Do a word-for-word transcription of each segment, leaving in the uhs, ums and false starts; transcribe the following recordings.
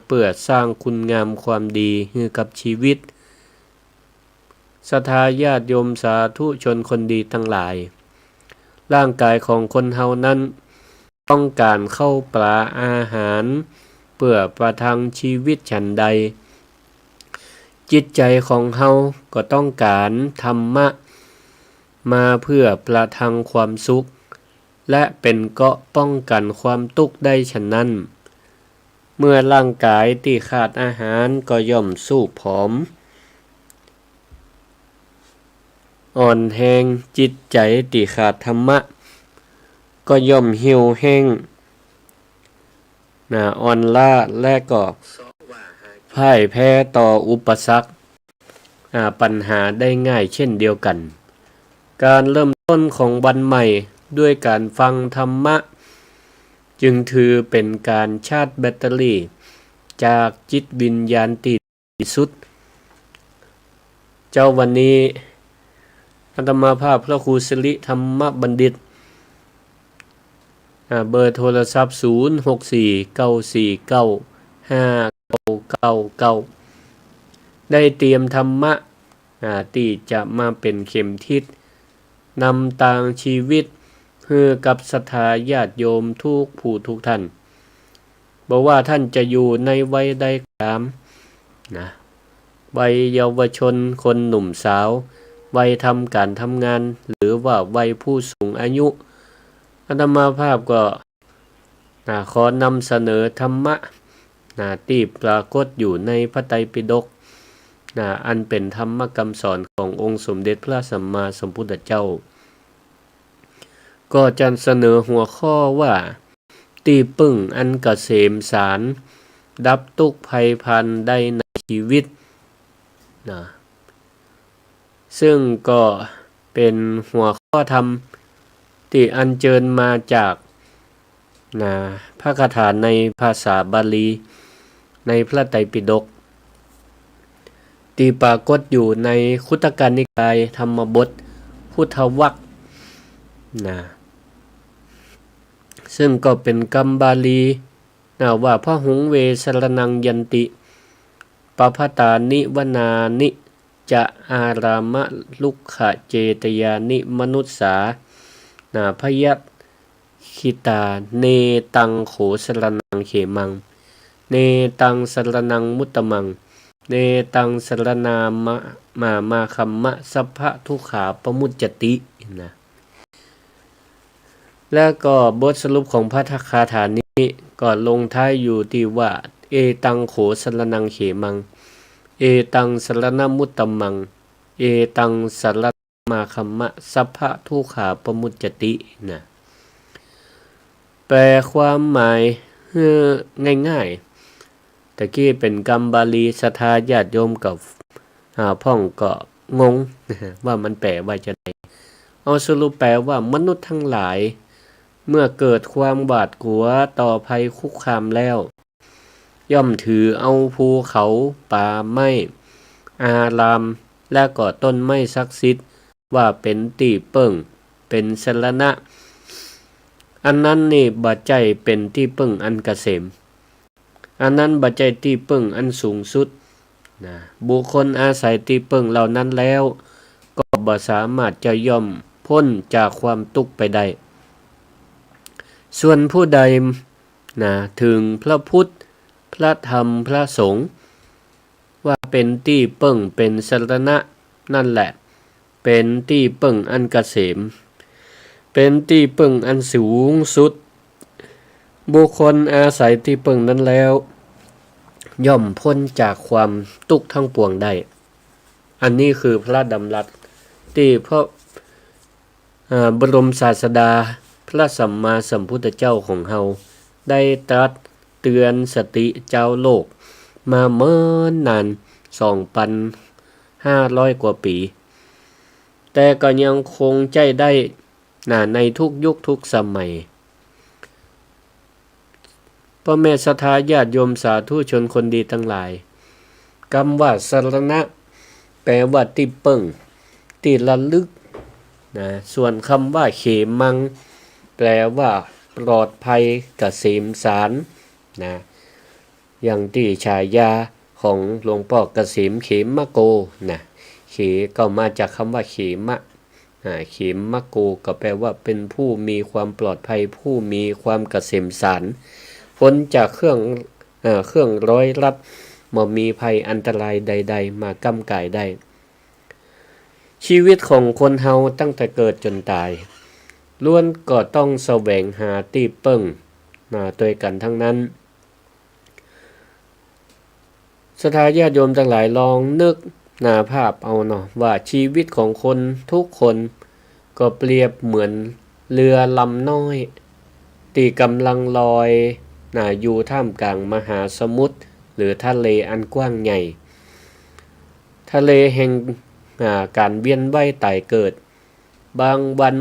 เปื้อสร้างคุณงามความดีหื้อกับชีวิต ศรัทธาญาติโยมสาธุชนคนดีตังหลาย ร่างก๋ายของคนเฮานั้น ต้องก๋านข้าวป๋าอาหาร เปื้อประทังชีวิตฉันใด จิตใจ๋ของเฮาก็ต้องก๋านธรรมะ มาเปื้อประทังความสุข และเป๋นเกราะป้องกั๋นความตุ๊กข์ได้ฉะนั้น เมื่อร่างก๋ายตี้ขาดอาหารก็ย่อมซูบผอม อ่อนแฮง จิตใจ๋ตี้ขาดธรรมะ ก็ย่อมเหี่ยวแห้ง นะ อ่อนล้า และก็พ่ายแพ้ต่ออุปสรรค อ่า ปัญหาได้ง่ายเช่นเดียวกั๋น ก๋านเริ่มต้นของวันใหม่ด้วยก๋านฟังธรรมะ จึงถือเป๋นก๋านชาร์จแบตเตอรี่จากจิตวิญญาณตี้ดีสุด เจ๊าวันนี้ อาตมาภาพพระครูสิริธรรมบัณฑิต อ่า เบอร์โทรศัพท์ ศูนย์ หก สี่ เก้า สี่ เก้า ห้า เก้า เก้า เก้า ได้เตรียมธรรมะ อ่า ตี้จะมาเป๋นเข็มทิศ นำตางชีวิต หื้อกับศรัทธาญาติโยมทุกผู้ทุกท่าน บ่ว่าท่านจะอยู่ในวัยใดก็ต๋าม นะ วัยเยาวชน คนหนุ่มสาว วัยทำก๋านทำงาน หรือว่าวัยผู้สูงอายุ อาตมาภาพก็ นะ ขอนำเสนอธรรมะ นะ ตี้ปรากฏอยู่ในพระไตรปิฎก นะ อันเป๋นธรรมกำสอนขององค์สมเด็จพระสัมมาสัมพุทธเจ้า ก็จะเสนอหัวข้อว่า ตี้ปึ้งอันเกษมสาร ดับตุ๊กข์ภัยพานได้ในชีวิต นะ ซึ่งก็เป๋นหัวข้อธรรมตี้อัญเจิญมาจาก นะ พระคาถาในภาษาบาลี ในพระไตรปิฎก ตี้ปรากฏอยู่ในคุตตกนิกายธรรมบท พุทธวรรค นะ ซึ่งก็เป๋นกำบาลี นะ ว่า พะหุง เว สะระณัง ยันติ ปะพะตานิ วนานิ จะ อารามะ รุกขะ เจตยานิ มะนุสสา นะ พะยัคขิตา เน ตัง โข สะระณัง เขมัง เน ตัง สะระณัง มุตตะมัง เน ตัง สะระณา มะ มา มา คัมมะ สัพพะ ทุกขา ปะมุจจติ นะ แล้วก็บทสรุปของพระคาถานี้ก็ลงท้ายอยู่ตี้ว่า เอ ตัง โข สะระณัง เขมัง เอ ตัง สะระณะ มุตตะมัง เอ ตัง สะระณะ มา คัมมะ สัพพะ ทุกขา ปะมุจจติ นะ แปลความหมายหื้อง่ายๆ ตะกี้เป๋นกำบาลี ศรัทธาญาติโยมกับ อ่า พ่องก็งง ว่ามันแปลว่าจาใด เอาสรุปแปลว่า มนุษย์ทั้งหลาย เมื่อเกิดความหวาดกลัวต่อภัยคุกคามแล้ว ย่อมถือเอาภูเขา ป่าไม้ อาราม และก็ต้นไม้ศักดิ์สิทธิ์ ว่าเป๋นตี้เปิ้ง เป๋นสรณะ อันนั้นนี่บ่ใจ้เป๋นตี้เปิ้งอันเกษม อันนั้นบ่ใจ้ตี้เปิ้งอันสูงสุดนะ บุคคลอาศัยตี้เปิ้งเหล่านั้นแล้ว ก็บ่สามารถจะย่อมป๊นจากความตุ๊กข์ไปได้ ส่วนผู้ใดนะ เถิงพระพุทธ พระธรรม พระสงฆ์ ว่าเป๋นตี้เปิ้ง เป๋นสรณะ นั่นแหละ เป๋นตี้เปิ้งอันเกษม เป๋นตี้เปิ้งอันสูงสุด บุคคลอาศัยตี้เปิ้งนั้นแล้ว ย่อมป๊นจากความตุ๊กข์ทั้งปวงได้ อันนี้คือพระดำรัสตี้พระ อ่า บรมศาสดา พระสัมมาสัมพุทธเจ้าของเฮา ได้ตรัสเตือนสติจาวโลกมาเมินนาน สองปันห้าร้อยกว่าปี๋ แต่ก็ยังคงใจ๊ได้นะ ในทุกยุคทุกสมัย ป้อแม่ศรัทธาญาติโยมสาธุชนคนดีตังหลาย กำว่าสรณะ แปลว่าตี้เปิ้ง ตี้ระลึกนะ ส่วนกำว่าเขมัง แปลว่าปลอดภัย เกษมสารนะ อย่างตี้ฉายาของหลวงป้อเกษมเขมโกนะ เขก็มาจากกำว่าเขมะ อ่า เขมโกก็แปลว่าเป็นผู้มีความปลอดภัย ผู้มีความเกษมสาร พ้นจากเครื่อง เอ่อ เครื่องร้อยรัด บ่มีภัยอันตรายใดๆ มาก้ำก่ายได้ ชีวิตของคนเฮาตั้งแต่เกิดจ๋นต๋าย ล้วนก็ต้องแสวงหาตี้เปิ้งมาตวยกั๋นทั้งนั้น ศรัทธาญาติโยมตังหลายลองนึกหน้าภาพเอาเนาะ ว่าชีวิตของคนทุกคนก็เปรียบเหมือนเรือลำน้อย ตี้ก่ำลังลอยหน้าอยู่ท่ามกลางมหาสมุทรหรือทะเลอันกว้างใหญ่ ทะเลแห่ง อ่า ก๋านเวียนว่ายต๋ายเกิด บางวัน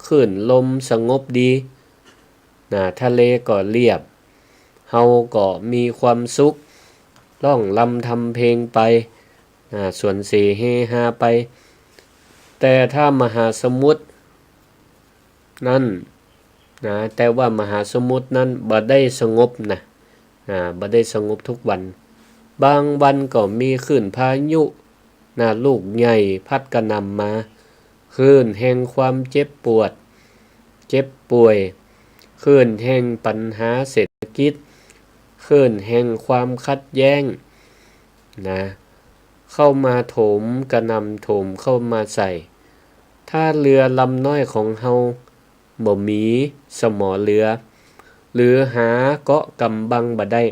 คลื่นลมสงบดี นะ ทะเลก็เรียบ เฮาก็มีความสุข ร้องรำทำเพลงไป นะ สวนเสเฮฮาไป แต่ถ้ามหาสมุทรนั้น นะ แต่ว่ามหาสมุทรนั้นบ่ได้สงบนะ นะ บ่ได้สงบทุกวัน บางวันก็มีคลื่นพายุ นะ ลูกใหญ่พัดกระหน่ำมา คลื่นแห่งความเจ็บปวด เจ็บป่วย คลื่นแห่งปัญหาเศรษฐกิจ คลื่นแห่งความขัดแย้ง นะ เข้ามาโถมกระหน่ำโถมเข้ามาใส่ ถ้าเรือลำน้อยของเฮาบ่มีสมอเรือ หรือหาเกาะกำบังบ่ได้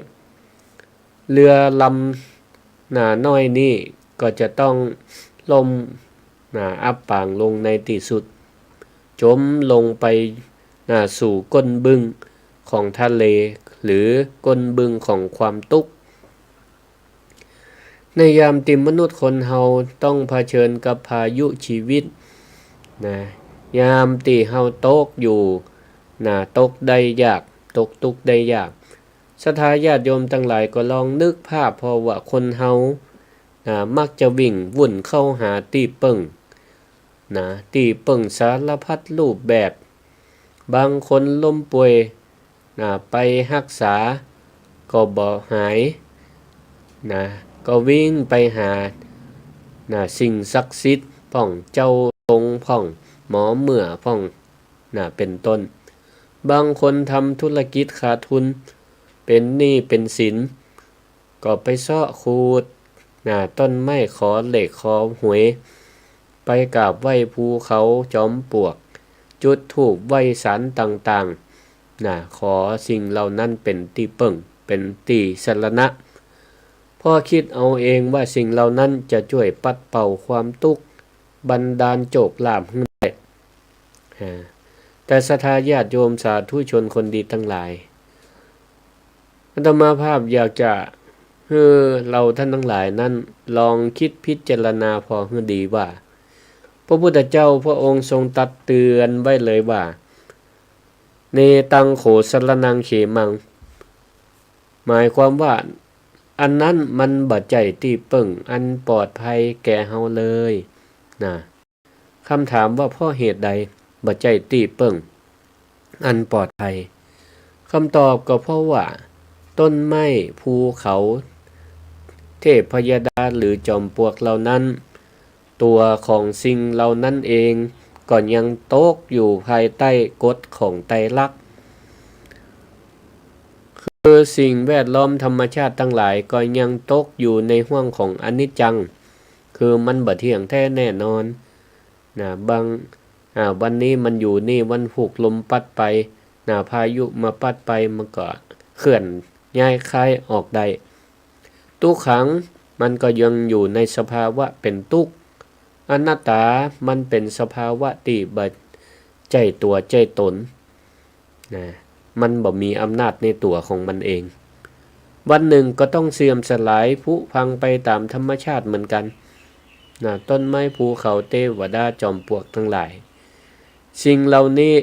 เรือลำหน้าน้อยนี้ก็จะต้องล่ม นะ อับปางลงในตี้สุด จ๋มลงไป นะ สู่ก้นบึ้งของทะเล หรือก้นบึ้งของความตุ๊กข์ ในยามตี้มนุษย์คนเฮาต้องเผชิญกับพายุชีวิต นะ ยามตี้เฮาตกอยู่ นะ ตกได้ยาก ตกตุ๊กข์ได้ยาก ศรัทธาญาติโยมตังหลายก็ลองนึกภาพผ่อว่าคนเฮา นะ มักจะวิ่งวุ่นเข้าหาตี้เปิ้ง นะ ตี้เปิ้งสารพัดรูปแบบ บางคนล้มป่วย นะ ไปฮักษาก็บ่หาย นะ ก็วิ่งไปหา นะ สิ่งศักดิ์สิทธิ์พ่อง เจ้าตรงพ่อง หมอเมื่อพ่อง นะ เป๋นต้น บางคนทำธุรกิจขาดทุน เป๋นหนี้เป๋นสิน ก็ไปเซาะขูด นะ ต้นไม้ขอเลขขอหวย ไปกราบไหว้ภูเขาจอมปลวก จุดธูปไหว้ศาลต่างๆ นะ ขอสิ่งเหล่านั้นเป๋นตี้เปิ้ง เป๋นตี้สรณะ เพราะกึ๊ดเอาเองว่าสิ่งเหล่านั้นจะจ้วยปัดเป่าความตุ๊กข์ บันดาลโจคลาภหื้อได้ อ่า แต่ศรัทธาญาติโยมสาธุชนคนดีตังหลาย อาตมาภาพอยากจะหื้อเฮาต้านตังหลายนั้นลองกึ๊ดพิจารณาผ่อหื้อดีว่า พระพุทธเจ้าพระองค์ทรงตรัสเตือนไว้เลยว่า เนตังโขสรณังเขมัง หมายความว่าอันนั้นมันบ่ใจ้ตี้เปิ้งอันปลอดภัยแก่เฮาเลย นะ กำถามว่าเพราะเหตุใดบ่ใจ้ตี้เปิ้งอันปลอดภัย กำตอบก็เพราะว่าต้นไม้ภูเขา เทพยดาหรือจอมปลวกเหล่านั้น ตั๋วของสิ่งเหล่านั้นเองก็ยังตกอยู่ภายใต้กฎของไตรลักษณ์ คือสิ่งแวดล้อมธรรมชาติตังหลายก็ยังตกอยู่ในห้วงของอนิจจัง คือมันบ่เที่ยงแท้แน่นอน นะ บาง อ่า วันนี้มันอยู่นี่ วันพูกลมปั๊ดไป นะ พายุมาปั๊ดไป มันก็เคลื่อนย้ายคลายออกได้ ตุ๊กขัง มันก็ยังอยู่ในสภาวะเป๋นตุ๊กข์ อนัตตา มันเป๋นสภาวะตี้บ่ใจ้ตั๋วใจ้ตน นะ มันบ่มีอำนาจในตั๋วของมันเอง วันหนึ่งก็ต้องเสื่อมสลายผุพังไปต๋ามธรรมชาติเหมือนกั๋น นะ ต้นไม้ภูเขาเทวดาจอมปลวกตังหลาย สิ่งเหล่านี้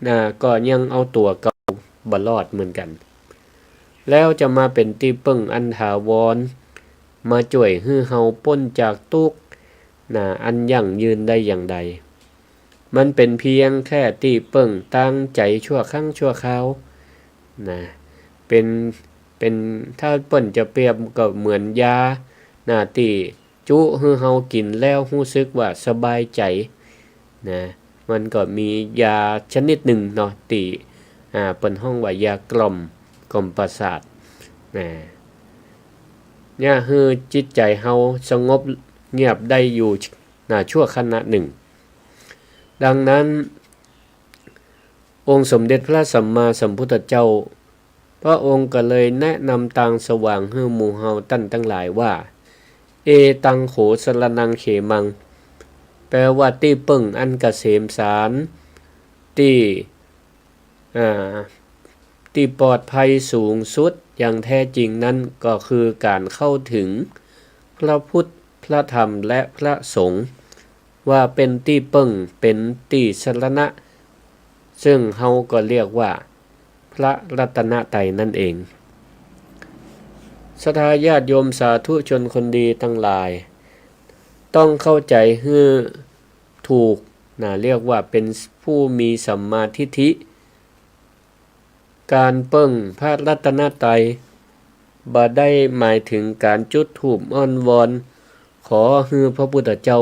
นะ ก็ยังเอาตั๋วเก่าบ่รอดเหมือนกั๋น แล้วจะมาเป๋นตี้เปิ้งอันถาวร มาจ้วยหื้อเฮาป๊นจากตุ๊กข์ นะ อันยั่งยืนได้อย่างใด มันเป๋นเพียงแค่ตี้เปิ้งตางใจ๋ชั่วครั้งชั่วคราว นะ เป๋น เป เป็น ถ้าเปิ้นจะเปรียบก็เหมือนยา นะ ตี้จุหื้อเฮากิ๋นแล้วฮู้สึกว่าสบายใจ๋ นะ มันก็มียาชนิดนึ่งเนาะ ตี้ อ่า เปิ้นฮ้องว่ายากล่อม กล่อมประสาท นะ เยียะหื้อจิตใจ๋เฮาสงบเงียบได้อยู่ นะ ชั่วขณะนึ่ง ดังนั้น องค์สมเด็จพระสัมมาสัมพุทธเจ้า พระองค์ก็เลยแนะนำตางสว่างหื้อหมู่เฮาต้านตังหลายว่า เอตังโข สรณังเขมัง แปลว่าตี้เปิ้งอันเกษมสาร ตี้ อ่า ตี้ปลอดภัยสูงสุดอย่างแท้จริงนั้นก็คือก๋านเข้าเถิงพระพุทธ พระธรรม และพระสงฆ์ ว่าเป๋นตี้เปิ้ง เป๋นตี้สรณะ ซึ่งเฮาก็เรียกว่าพระรัตนตรัยนั่นเอง ศรัทธาญาติโยมสาธุชนคนดีตังหลาย ต้องเข้าใจ๋หื้อถูก นะ เรียกว่าเป๋นผู้มีสัมมาทิฏฐิ ก๋านเปิ้งพระรัตนตรัย บ่ได้หมายเถิงก๋านจุดธูปอ้อนวอน ขอหื้อพระพุทธเจ้า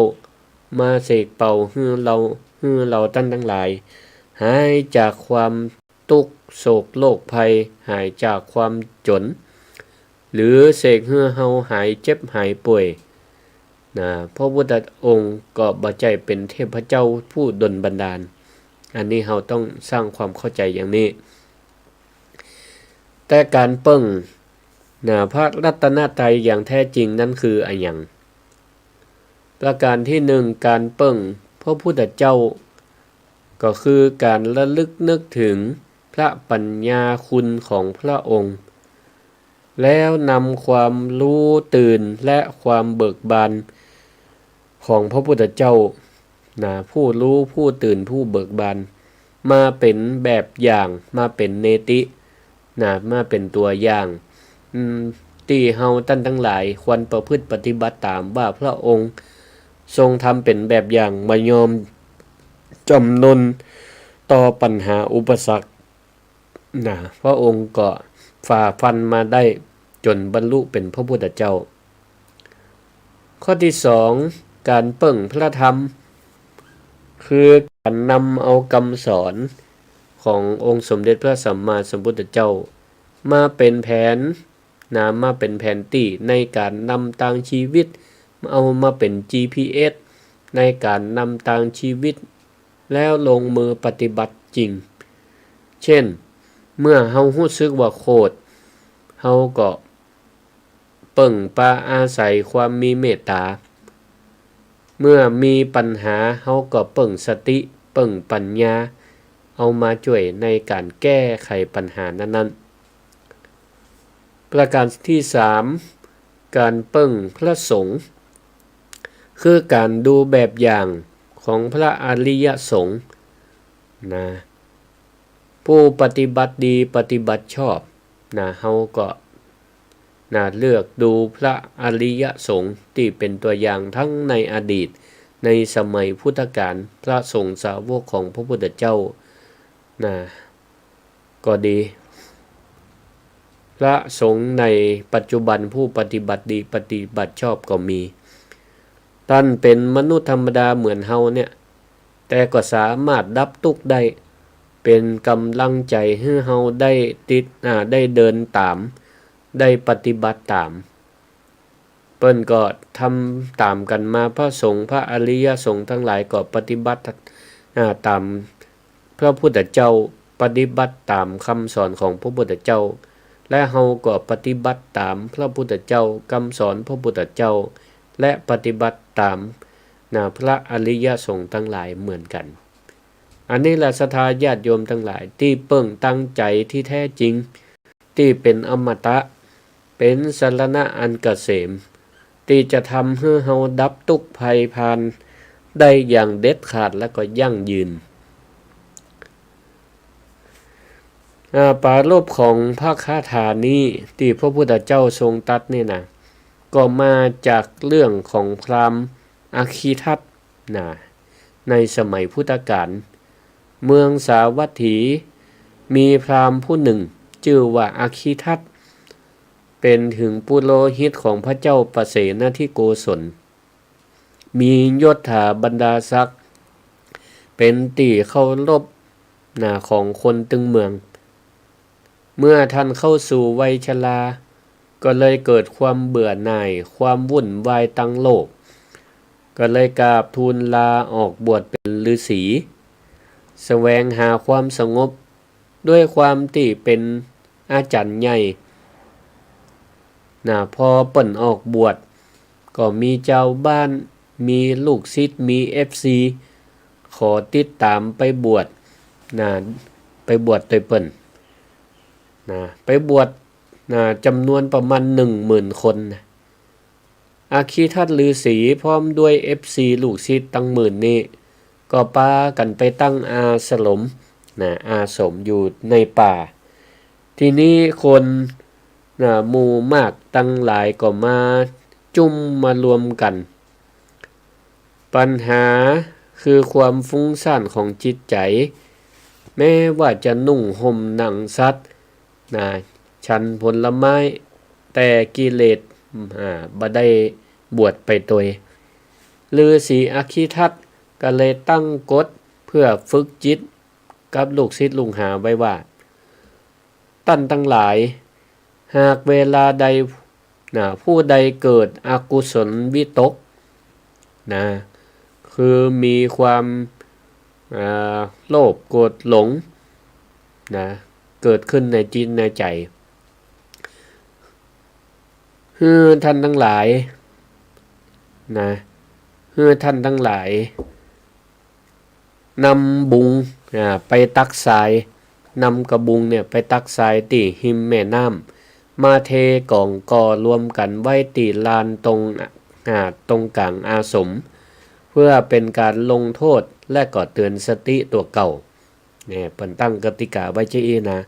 มาเสกเป่าหื้อเฮา หื้อเฮาต้านตังหลาย หายจากความตุ๊กข์โศกโรคภัย หายจากความจ๋น หรือเสกหื้อเฮาหายเจ็บหายป่วย นะ พระพุทธองค์ก็บ่ใจ้เป๋นเทพเจ้าผู้ดลบันดาล อันนี้เฮาต้องสร้างความเข้าใจ๋อย่างนี้ แต่ก๋านเปิ้ง นะ พระรัตนตรัยอย่างแท้จริงนั้นคืออะหยัง ประก๋านตี้นึ่ง ก๋านเปิ้งพระพุทธเจ้า ก็คือก๋านระลึกนึกเถิงพระปัญญาคุณของพระองค์ แล้วนำความรู้ตื่นและความเบิกบานของพระพุทธเจ้า นะ ผู้รู้ผู้ตื่นผู้เบิกบาน มาเป๋นแบบอย่าง มาเป๋นเนติ นะ มาเป๋นตั๋วอย่าง อืม ตี้เฮาต้านตังหลายควรประพฤติปฏิบัติต๋าม ว่าพระองค์ทรงทำเป๋นแบบอย่าง บ่ยอมจำนนต่อปัญหาอุปสรรค นะ พระองค์ก็ฝ่าฟันมาได้จ๋นบรรลุเป๋นพระพุทธเจ้า ข้อตี้สอง ก๋านเปิ้งพระธรรม คือก๋านนำเอากำสอนขององค์สมเด็จพระสัมมาสัมพุทธเจ้า มาเป๋นแผน นะ มาเป๋นแผนตี้ในก๋านนำตางชีวิต เอามาเป๋น จีพีเอส ในก๋านนำตางชีวิต แล้วลงมือปฏิบัติจริง เช่น เมื่อเฮาฮู้สึกว่าโขด เฮาก็เปิ้งปาอาศัยความมีเมตต๋า เมื่อมีปัญหา เฮาก็เปิ้งสติ เปิ้งปัญญา เอามาจ้วยในก๋านแก้ไขปัญหานั้นๆ ประก๋านตี้สาม ก๋านเปิ้งพระสงฆ์ คือก๋านดูแบบอย่างของพระอริยสงฆ์ นะ ผู้ปฏิบัติดีปฏิบัติชอบ นะ เฮาก็ นะ เลือกดูพระอริยสงฆ์ตี้เป๋นตั๋วอย่างทั้งในอดีต ในสมัยพุทธกาล พระสงฆ์สาวกของพระพุทธเจ้า นะ ก็ดี พระสงฆ์ในปัจจุบันผู้ปฏิบัติดีปฏิบัติชอบก็มี ต้านเป๋นมนุษย์ธรรมดาเหมือนเฮาเนี่ย แต่ก็สามารถดับตุ๊กข์ได้ เป๋นก๋ำลังใจ๋หื้อเฮาได้ติด อ่า ได้เดินต๋าม ได้ปฏิบัติต๋าม เปิ้นก็ทำต๋ามกั๋นมา พระสงฆ์ พระอริยสงฆ์ตังหลายก็ปฏิบัติ อ่า ต๋ามพระพุทธเจ้า ปฏิบัติต๋ามกำสอนของพระพุทธเจ้า และเฮาก็ปฏิบัติต๋ามพระพุทธเจ้ากำสอนพระพุทธเจ้า และปฏิบัติต๋าม นะ พระอริยสงฆ์ตังหลายเหมือนกั๋น อันนี้แหละศรัทธาญาติโยมตังหลาย ตี้เปิ้งตางใจ๋ตี้แท้จริง ตี้เป๋นอมตะ เป๋นสรณะอันเกษม ตี้จะทำหื้อเฮาดับตุ๊กข์ภัยพานได้อย่างเด็ดขาดและก็ยั่งยืน อ่า ปรารภของพระคาถานี้ตี้พระพุทธเจ้าทรงตรัสนี่นะ ก็มาจากเรื่องของพราหมณ์อคคีทัต นะ ในสมัยพุทธกาล เมืองสาวัตถี มีพราหมณ์ผู้หนึ่งจื้อว่าอคคีทัต เป๋นเถิงปุโรหิตของพระเจ้าปเสนทิโกศล มียศถาบรรดาศักดิ์ เป๋นตี้เคารพ นะ ของคนตึงเมือง เมื่อท่านเข้าสู่วัยชรา ก็เลยเกิดความเบื่อหน่าย ความวุ่นวายตังโลก ก็เลยกราบทูลลาออกบวชเป๋นฤๅษี แสวงหาความสงบ ด้วยความตี้เป๋นอาจ๋ารย์ใหญ่ นะ พอเปิ้นออกบวช ก็มีจาวบ้าน มีลูกศิษย์ มีเอฟซี ขอติดต๋ามไปบวช นะ ไปบวชตวยเปิ้น นะ ไปบวช นะ จ๋ำนวนประมาณหนึ่งหมื่นคนนะ อัคคีทัตฤๅษีพร้อมด้วยเอฟซี ลูกศิษย์ตังหมื่นนี้ ก็ปากั๋นไปตั้งอาสรม นะ อาสมอยู่ในป่า ทีนี้คน นะ หมู่มากตังหลายก็มาจุมมารวมกั๋น ปัญหาคือความฟุ้งซ่านของจิตใจ๋ แม้ว่าจะนุ่งห่มหนังสัตว์ นะ ฉันผลไม้ แต่กิเลส อ่า บ่ได้บวชไปตวย ฤๅษีอัคคีทัตก็เลยตั้งกฎเพื่อฝึกจิตกับลูกศิษย์ลูกหาไว้ว่า ต้านตังหลาย หากเวลาใด นะ ผู้ใดเกิดอกุศลวิตก นะ คือมีความ อ่า โลภโกรธหลง นะ เกิดขึ้นในจิตในใจ๋ หื้อท่านตังหลาย นะ หื้อท่านตังหลาย นำบุง อ่า ไปตักทราย นำกระบุงเนี่ยไปตักทรายตี้ฮิมแม่น้ำ มาเทก๋องก่อรวมกั๋นไว้ตี้ลานตรง อ่า ตรงก๋างอาสม เพื่อเป๋นก๋านลงโต้ษและก็เตื๋อนสติตั๋วเก่า เนี่ย เปิ้นตั้งกติกาไว้จะอี้นะ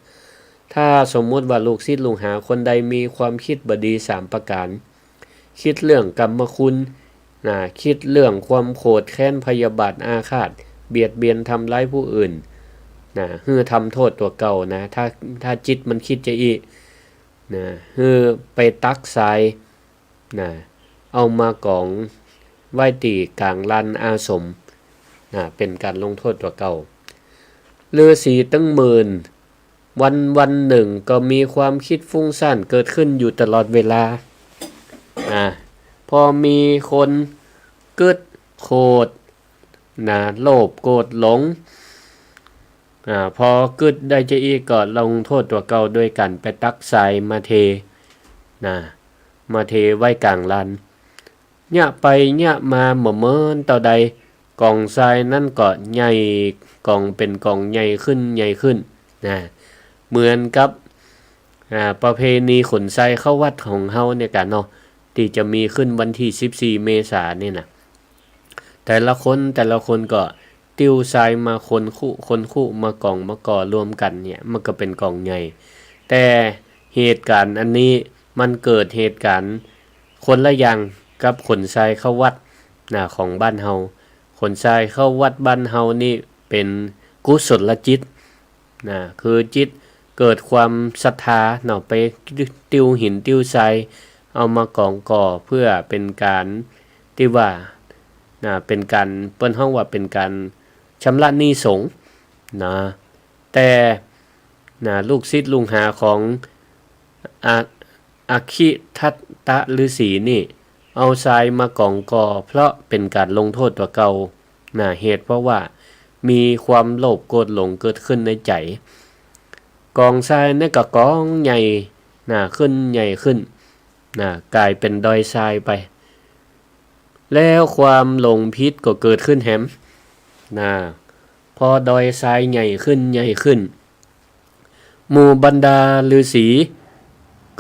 ถ้าสมมุติว่าลูกศิษย์ลูกหาคนใดมีความกึ๊ดบ่ดีสามประก๋าน กึ๊ดเรื่องกรรมคุณ นะ กึ๊ดเรื่องความโกรธแค้นพยาบาทอาฆาต เบียดเบียนทำร้ายผู้อื่น นะ หื้อทำโต้ษตั๋วเก่านะ ถ้า ถ้าจิตมันกึ๊ดจะอี้ นะ หื้อไปตักทราย นะ เอามากองไว้ตี้ก๋างลานอาสม นะ เป๋นก๋านลงโต้ษตั๋วเก่า ฤๅษีตึงหมื่น วันวันหนึ่งก็มีความกึ๊ดฟุ้งซ่านเกิดขึ้นอยู่ตลอดเวลา นะ พอมีคนกึ๊ดโกรธ นะ โลภโกรธหลง อ่า พอกึ๊ดได้จะอี้ก็ลงโต้ษตั๋วเก่าโดยก๋านไปตักทรายมาเท นะ มาเทไว้ก๋างลาน เยียะไปเยียะมาบ่เหมินเต้าใด ก๋องทรายนั้นก็ใหญ่ ก๋องเป๋นก๋องใหญ่ขึ้นใหญ่ขึ้น นะ เหมือนกับ อ่า ประเพณีขนทรายเข้าวัดของเฮาเนี่ยก่ะเนาะ ตี้จะมีขึ้นวันตี้สิบสี่เมษาเนี่ยนะ แต่ละคนแต่ละคนก็ ติ้วทรายมาคนคู่คนคู่ มาก๋องมาก่อรวมกั๋นเนี่ย มันก็เป๋นก๋องใหญ่ แต่เหตุก๋ารณ์อันนี้มันเกิดเหตุก๋ารณ์คนละอย่างกับขนทรายเข้าวัด นะ ของบ้านเฮา ขนทรายเข้าวัดบ้านเฮานี่เป๋นกุศลจิต นะ คือจิตเกิดความศรัทธาเนาะ ไปติ้วหินติ้วทราย เอามาก๋องก่อเพื่อเป๋นก๋ารตี้ว่า นะ เป๋นก๋าร เปิ้นฮ้องว่าเป๋นก๋ารชำระหนี้สงฆ์ นะ แต่ นะ ลูกศิษย์ลูกหาของ อะ อัคคีทัตตฤๅษีนี่ เอาทรายมาก๋องก่อ เพราะเป๋นก๋ารลงโต้ษตั๋วเก่า นะ เหตุเพราะว่ามีความโลภโกรธหลงเกิดขึ้นในใจ๋ ก๋องทรายนั้นก็ก๋องใหญ่ นะ ขึ้นใหญ่ขึ้น นะ ก๋ายเป๋นดอยทรายไป แล้วความหลงผิดก็เกิดขึ้นแหม นะ พอดอยทรายใหญ่ขึ้นใหญ่ขึ้น หมู่บรรดาฤๅษี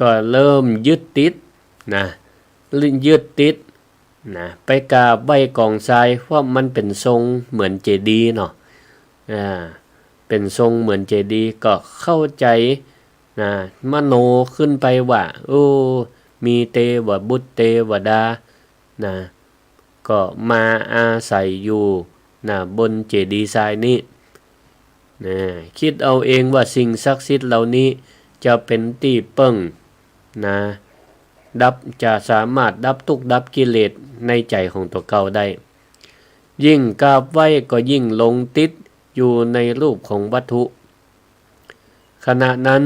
ก็เริ่มยึดติด นะ ยึดติด นะ ไปกราบไหว้ก๋องทราย เพราะมันเป๋นทรงเหมือนเจดีย์เนาะ อ่า เป๋นทรงเหมือนเจดีย์ ก็เข้าใจ๋ นะ มโนขึ้นไปว่า โอ้ มีเตวบุตรเตวดา นะ ก็มาอาศัยอยู่ นะ บนเจดีย์ทรายนี้ นะ กึ๊ดเอาเองว่าสิ่งศักดิ์สิทธิ์เหล่านี้จะเป๋นตี้เปิ้ง นะ ดับ จะสามารถดับตุ๊กข์ดับกิเลสในใจ๋ของตั๋วเก่าได้ ยิ่งกราบไหว้ก็ยิ่งหลงติดอยู่ในรูปของวัตถุ ขณะนั้น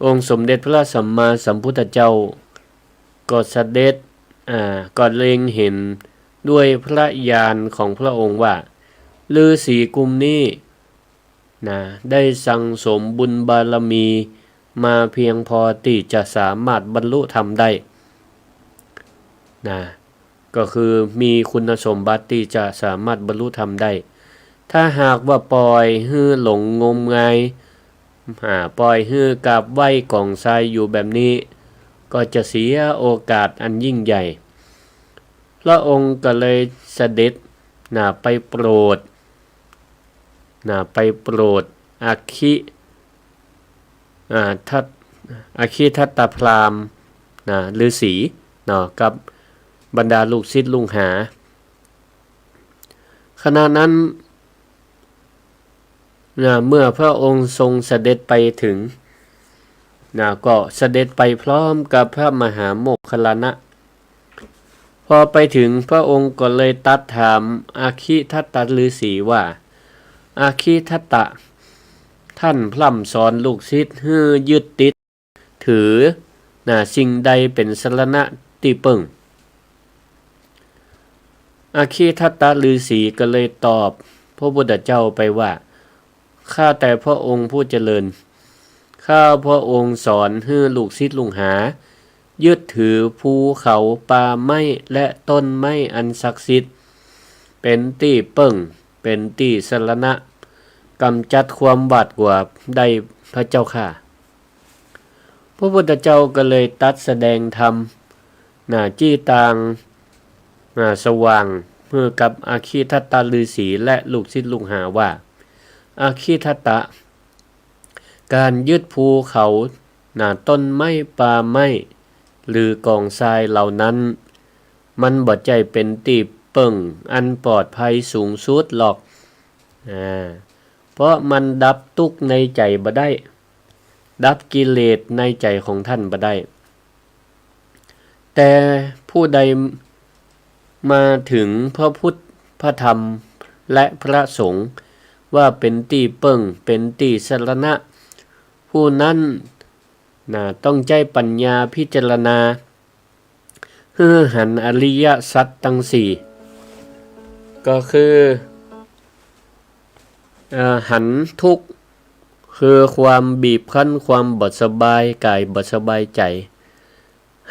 องค์สมเด็จพระสัมมาสัมพุทธเจ้าก็เสด็จ อ่า ก็เล็งเห็นด้วยพระญาณของพระองค์ว่า ฤๅษีกลุ่มนี้ นะ ได้สั่งสมบุญบารมีมาเพียงพอตี้จะสามารถบรรลุธรรมได้ นะ ก็คือมีคุณสมบัติตี้จะสามารถบรรลุธรรมได้ ถ้าหากว่าปล่อยหื้อหลงงมงาย อ่า ปล่อยหื้อกราบไหว้กองทรายอยู่แบบนี้ ก็จะเสียโอกาสอันยิ่งใหญ่ พระองค์ก็เลยเสด็จ นะ ไปโปรด นะ ไปโปรดอัคคิ อ่า ทัต อัคคิทัตตพราหมณ์ นะ ฤๅษี เนาะ กับบรรดาลูกศิษย์ลูกหา ขณะนั้น นะ เมื่อพระองค์ทรงเสด็จไปถึง นะ ก็เสด็จไปพร้อมกับพระมหาโมคคัลลานะ พอไปถึงพระองค์ก็เลยตรัสถามอัคคิทัตตฤๅษีว่า อัคคิทัตตะ ท่านพร่ำสอนลูกศิษย์หื้อยึดติดถือ นะ สิ่งใดเป๋นสรณะตี้เปิ้ง อัคคิทัตตฤๅษีก็เลยตอบพระพุทธเจ้าไปว่า ข้าแต่พระองค์ผู้เจริญ ข้าพระองค์สอนหื้อลูกศิษย์ลูกหา ยึดถือภูเขาป่าไม้และต้นไม้อันศักดิ์สิทธิ์ เป๋นตี้เปิ้ง เป๋นตี้สรณะ กำจัดความหวาดกลัวได้ พระเจ้าข้า พระพุทธเจ้าก็เลยตรัสแสดงธรรม นะ จี้ตาง นะ สว่างหื้อกับอัคคิทัตตฤๅษีและลูกศิษย์ลูกหาว่า อัคคิทัตตะ ก๋านยึดภูเขา นะ ต้นไม้ป่าไม้ หรือกองทรายเหล่านั้น มันบ่ใจ้เป๋นตี้เปิ้งอันปลอดภัยสูงสุดหรอก อ่า เพราะมันดับตุ๊กข์ในใจ๋บ่ได้ ดับกิเลสในใจ๋ของท่านบ่ได้ แต่ผู้ใดมาถึงพระพุทธ พระธรรม และพระสงฆ์ ว่าเป๋นตี้เปิ้ง เป๋นตี้สรณะ ผู้นั้น นะ ต้องใจ๊ปัญญาพิจารณา หื้อหันอริยสัจตังสี่ ก็คือ เอ่อ หันทุกข์ คือความบีบคั้น ความบ่สบายก๋าย บ่สบายใจ๋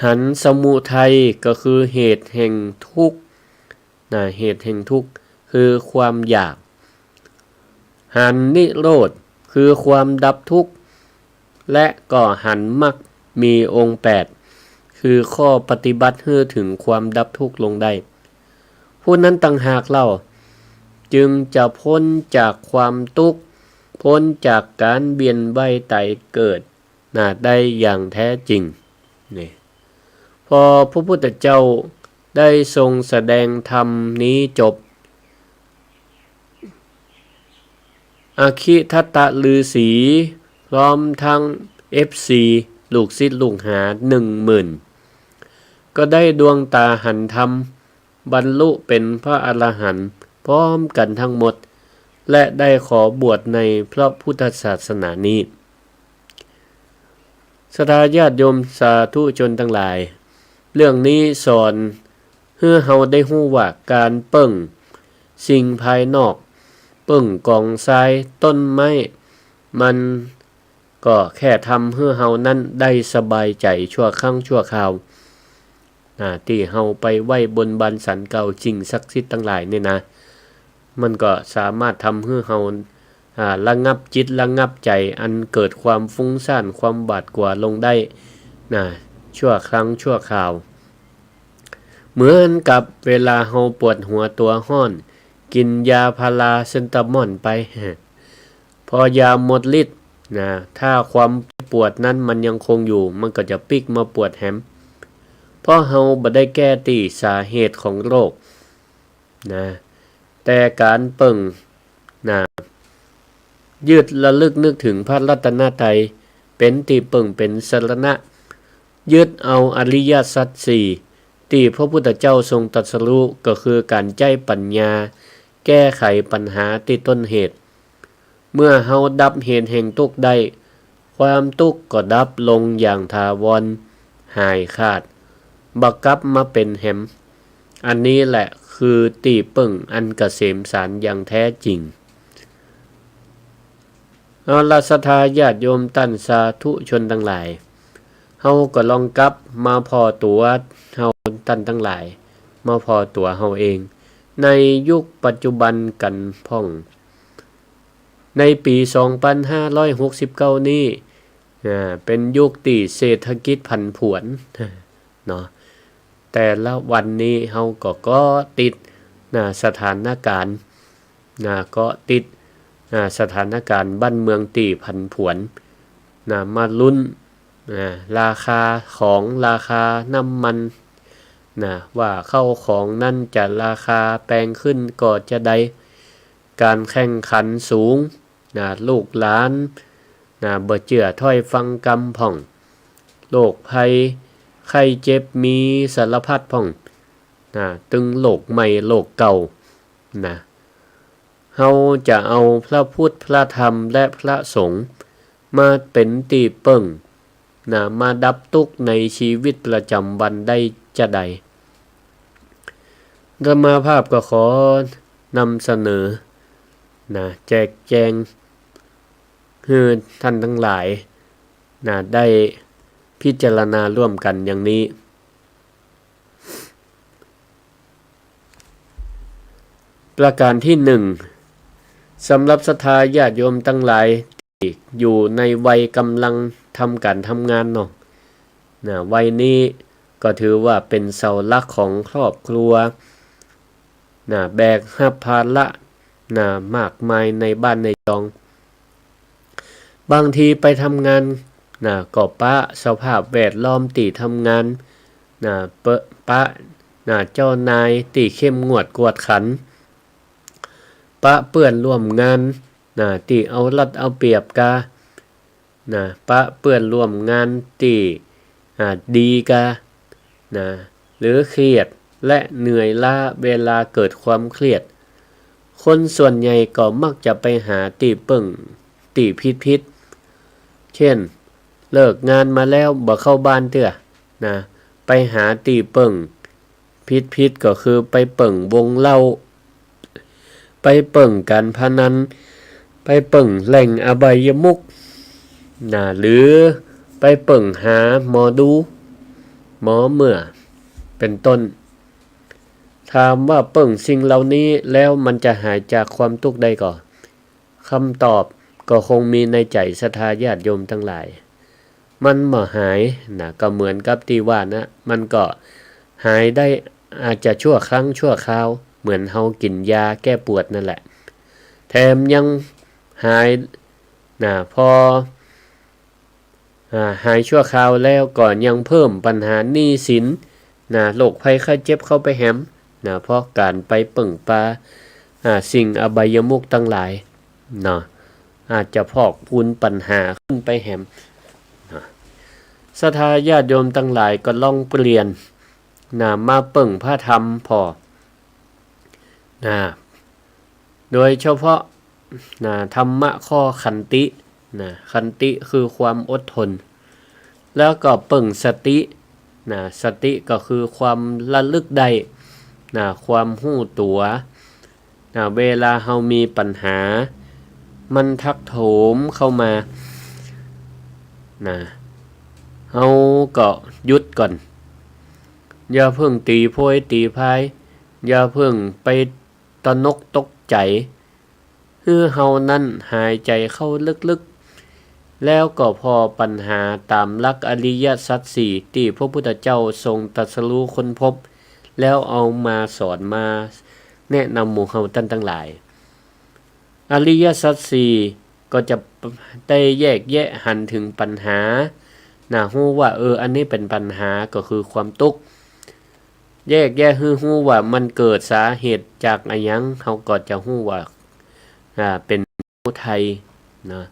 หันสมุทัย ก็คือเหตุแห่งทุกข์ นะ เหตุแห่งทุกข์ คือความอยาก หันนิโรธ คือความดับทุกข์ และก็หันมรรคมีองค์แปด คือข้อปฏิบัติหื้อเถิงความดับทุกข์ลงได้ ผู้นั้นต่างหากเล่า จึงจะพ้นจากความทุกข์ พ้นจากก๋านเวียนว่ายตายเกิด นะ ได้อย่างแท้จริง นี่ พอพระพุทธเจ้าได้ทรงแสดงธรรมนี้จบ อัคคิทัตตฤๅษี พร้อมทั้ง เอฟซี ลูกศิษย์ลูกหาหนึ่งหมื่น ก็ได้ดวงต๋าหันธรรม บรรลุเป๋นพระอรหันต์พร้อมกั๋นทั้งหมด และได้ขอบวชในพระพุทธศาสนานี้ ศรัทธาญาติโยมสาธุชนตังหลาย เรื่องนี้สอนหื้อเฮาได้ฮู้ว่าก๋านเปิ้งสิ่งภายนอก เปิ้งกองทราย ต้นไม้ มัน ก็แค่ทำหื้อเฮานั้นได้สบายใจ๋ชั่วครั้งชั่วคราว นะ ตี้เฮาไปไหว้บนบานศาลเกล้าสิ่งศักดิ์สิทธิ์ตังหลายนี่นะ มันก็สามารถทำหื้อเฮา อ่า ระงับจิตระงับใจ๋อันเกิดความฟุ้งซ่านความหวาดกลัวลงได้ นะ ชั่วครั้งชั่วคราว เหมือนกับเวลาเฮาปวดหัวตั๋วฮ้อน กิ๋นยาพาราเซตามอลไป พอยาหมดฤทธิ์นะ ถ้าความปวดนั้นมันยังคงอยู่ มันก็จะปิ๊กมาปวดแหม เพราะเฮาบ่ได้แก้ตี้สาเหตุของโรคนะ แต่ก๋านเปิ้งนะ ยึดระลึกนึกถึงพระรัตนตรัย เป๋นตี้เปิ้งเป๋นสรณะ ยึดเอาอริยสัจสี่ตี้พระพุทธเจ้าทรงตรัสรู้ ก็คือก๋านใจ๊ปัญญาแก้ไขปัญหาตี้ต้นเหตุ เมื่อเฮาดับเหตุแห่งตุ๊กข์ได้ ความตุ๊กข์ก็ดับลงอย่างถาวร หายขาด บ่กลับมาเป๋นแหม อันนี้แหละคือตี้เปิ้งอันเกษมสารอย่างแท้จริง เอาละ ศรัทธาญาติโยมต้านสาธุชนตังหลาย เฮาก็ลองกลับมาผ่อตั๋วเฮา ต้านตังหลาย มาผ่อตั๋วเฮาเอง ในยุคปัจจุบันกั๋นพ่อง ในปี๋สองปันห้าร้อยหกสิบเก้านี้ อ่า เป๋นยุคตี้เศรษฐกิจผันผวน เนาะ แต่ละวันนี้เฮาก็เกาะติด นะ สถานก๋ารณ์ นะ เกาะติด นะ สถานก๋ารณ์บ้านเมืองตี้ผันผวน นะ มาลุ้น นะ ราคาของ ราคาน้ำมัน นะ ว่าข้าวของนั้นจะราคาแปงขึ้นก็จาใด ก๋านแข่งขันสูง นะ ลูกหลาน นะ บ่เจื้อถ้อยฟังกำพ่อง โรคภัยไข้เจ็บมีสารพัดพ่อง นะ ตึงโรคใหม่โรคเก่า นะ เฮาจะเอาพระพุทธ พระธรรม และพระสงฆ์มาเป๋นตี้เปิ้ง นะ มาดับตุ๊กข์ในชีวิตประจ๋ำวันได้จาใด อาตมาภาพก็ขอนำเสนอ นะ แจกแจงหื้อต้านตังหลาย นะ ได้พิจารณาร่วมกั๋นอย่างนี้ ประก๋านตี้หนึ่ง สำหรับศรัทธาญาติโยมตังหลายตี้อยู่ในวัยก่ำลังทำก๋านทำงานเนาะ นะ วัยนี้ก็ถือว่าเป๋นเสาหลักของครอบครัว นะ แบกฮับภาระ นะ มากมายในบ้านในจอง บางทีไปทำงาน นะ ก็ปะสภาพแวดล้อมตี้ทำงาน นะ เปอะ ปะ นะ เจ้านายตี้เข้มงวดกวดขัน ปะเปื้อนร่วมงาน นะ ตี้เอารัดเอาเปรียบกา นะ ปะเปื้อนร่วมงานตี้ อ่า ดีกา นะ หรือเครียดและเหนื่อยล้า เวลาเกิดความเครียด คนส่วนใหญ่ก็มักจะไปหาตี้เปิ้งตี้ผิดๆ เช่น เลิกงานมาแล้วบ่เข้าบ้านเตื้อ นะ ไปหาตี้เปิ้งผิดๆ ก็คือไปเปิ้งวงเหล้า ไปเปิ้งก๋านพนัน ไปเปิ้งแหล่งอบายมุข นะ หรือไปเปิ้งหาหมอดู หมอเมื่อ เป๋นต้น ถามว่าเปิ้งสิ่งเหล่านี้แล้วมันจะหายจากความตุ๊กข์ได้ก่อ คำตอบก็คงมีในใจ๋ศรัทธาญาติโยมตังหลาย มันบ่หายนะ ก็เหมือนกับตี้ว่านะ มันก็หายได้อาจจะชั่วครั้งชั่วคราว เหมือนเฮากิ๋นยาแก้ปวดนั่นแหละ แถมยังหายนะ พอ อ่า หายชั่วคราวแล้วก็ยังเพิ่มปัญหาหนี้สินนะ โรคภัยไข้เจ็บเข้าไปแหมนะ เพราะก๋านไปเปิ้งปา อ่า สิ่งอบายมุขตังหลายเนาะ อาจจะพอกพูนปัญหาขึ้นไปแหมนะ ศรัทธาญาติโยมตังหลายก็ลองเปลี่ยนนะ มาเปิ้งพระธรรมผ่อนะ โดยเฉพาะ นะ ธรรมะข้อขันติ นะ ขันติคือความอดทน แล้วก็เปิ้งสติ นะ สติก็คือความระลึกได้ นะ ความฮู้ตั๋ว นะ เวลาเฮามีปัญหา มันทักโถมเข้ามา นะ เฮาก็หยุดก่อน อย่าเพิ่งตีโพยตีพาย อย่าเพิ่งไปตระหนกตกใจ๋ หื้อเฮานั้นหายใจ๋เข้าลึกๆ แล้วก็ผ่อปัญหาต๋ามหลักอริยสัจสี่ตี้พระพุทธเจ้าทรงตรัสรู้ค้นพบ แล้วเอามาสอนมาแนะนำหมู่เฮาต้านตังหลาย อริยสัจสี่ก็จะได้แยกแยะหันเถิงปัญหา นะ ฮู้ว่า เออ อันนี้เป๋นปัญหา ก็คือความตุ๊กข์ แยกแยะหื้อฮู้ว่ามันเกิดสาเหตุจากอะหยัง เฮาก็จะฮู้ว่า อ่า เป๋นสมุทัยนะ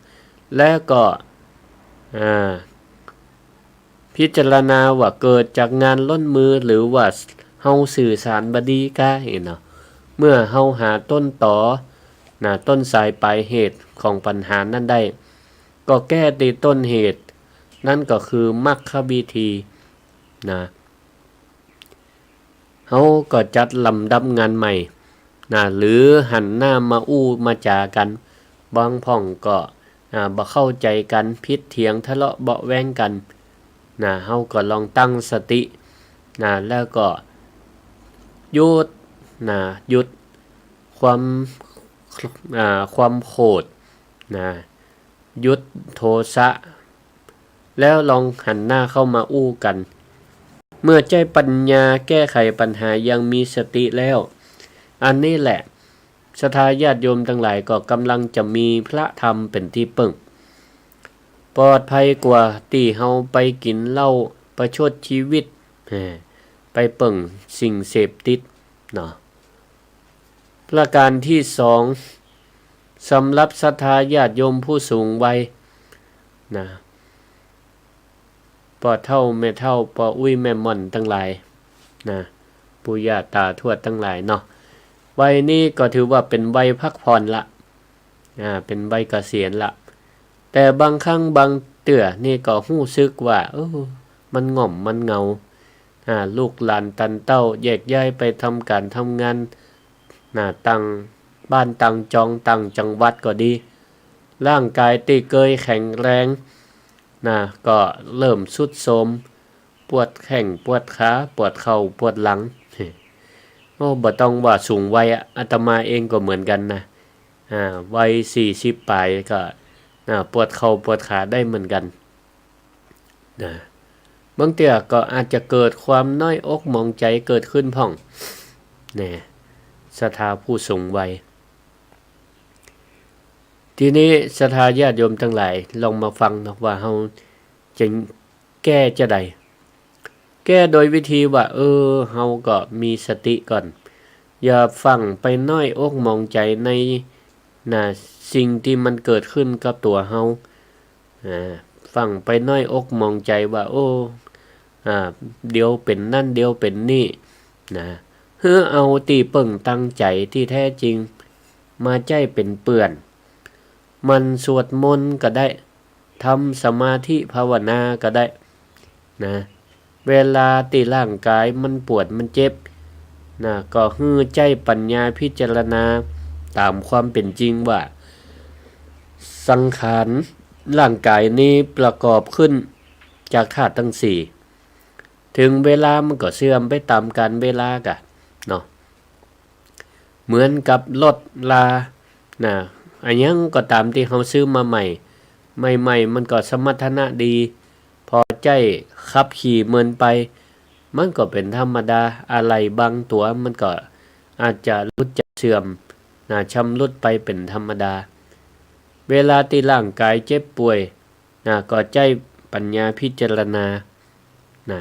แล้วก็ อ่า พิจารณาว่าเกิดจากงานล้นมือหรือว่าเฮาสื่อสารบ่ดีก้า เนาะ เมื่อเฮาหาต้นตอ นะ ต้นสายปลายเหตุของปัญหานั้นได้ ก็แก้ตี้ต้นเหตุ นั่นก็คือมรรควิธี นะ เฮาก็จัดลำดับงานใหม่ นะ หรือหันหน้ามาอู้มาจ๋ากั๋น บางพ่องก็ อ่า บ่เข้าใจ๋กั๋น ผิดเถียง ทะเลาะเบาะแว้งกั๋น นะ เฮาก็ลองตั้งสติ นะ แล้วก็หยุด นะ หยุดความ อ่า ความโขด นะ หยุดโทสะ แล้วลองหันหน้าเข้ามาอู้กั๋น เมื่อใจ๊ปัญญาแก้ไขปัญหาอย่างมีสติแล้ว อันนี้แหละ ศรัทธาญาติโยมตังหลายก็กำลังจะมีพระธรรมเป๋นตี้เปิ้ง ปลอดภัยกว่าตี้เฮาไปกิ๋นเหล้าประชดชีวิต แหม ไปเปิ้งสิ่งเสพติด เนาะ ประการตี้สอง สำหรับศรัทธาญาติโยมผู้สูงวัย นะ ป้อเฒ่าแม่เฒ่า ป้ออุ๊ยแม่หม่อนตังหลาย นะ ปู่ย่าตาทวดตังหลายเนาะ วัยนี้ก็ถือว่าเป๋นวัยพักผ่อนละ อ่า เป๋นวัยเกษียณละ แต่บางครั้งบางเตื้อนี่ก็ฮู้สึกว่า เออ มันง่อมมันเหงา อ่า ลูกหลานตันเต้าแยกย้ายไปทำก๋านทำงาน นะ ต่างบ้านต่างจองต่างจังหวัดก็ดี ร่างกายตี้เกยแข็งแรง นะ ก็เริ่มทรุดโทรม ปวดแข้งปวดขา ปวดเข่าปวดหลัง โอ้ บ่ต้องว่าสูงวัยอะ อาตมาเองก็เหมือนกั๋นนะ อ่า วัยสี่สิบป๋ายก็ อ่า ปวดเข่าปวดขาได้เหมือนกั๋น นะ บางเตื้อก็อาจจะเกิดความน้อยอกหมองใจ๋เกิดขึ้นพ่อง แน่ ศรัทธาผู้สูงวัย ทีนี้ศรัทธาญาติโยมตังหลาย ลองมาฟังเนาะว่าเฮาจะแก้จาใด แก้โดยวิธีว่า เออ เฮาก็มีสติก่อน อย่าฟั่งไปน้อยอกหมองใจ๋ใน นะ สิ่งตี้มันเกิดขึ้นกับตั๋วเฮา อ่า ฟั่งไปน้อยอกหมองใจ๋ว่า โอ้ อ่า เดี๋ยวเป๋นนั่น เดี๋ยวเป๋นนี่ นะ หื้อเอาตี้เปิ้งตังใจ๋ตี้แท้จริงมาใจ๊เป๋นเปื้อน หมั่นสวดมนต์ก็ได้ ทำสมาธิภาวนาก็ได้ นะ เวลาตี้ร่างกายมันปวดมันเจ็บ นะ ก็หื้อใจ๊ปัญญาพิจารณาต๋ามความเป๋นจริงว่า สังขารร่างกายนี้ประกอบขึ้นจากธาตุตังสี่ เถิงเวลามันก็เสื่อมไปต๋ามกาลเวลาก่ะ เนาะ เหมือนกับรถรา นะ อะหยังก็ต๋ามตี้เฮาซื้อมาใหม่ ใหม่ๆ มันก็สมรรถนะดี ผ่อใจ๊ขับขี่เมินไป มันก็เป๋นธรรมดา อะไหล่บางตั๋วมันก็อาจจะหลุดจะเสื่อม นะ ชำรุดไปเป๋นธรรมดา เวลาตี้ร่างกายเจ็บป่วย นะ ก็ใจ๊ปัญญาพิจารณา นะ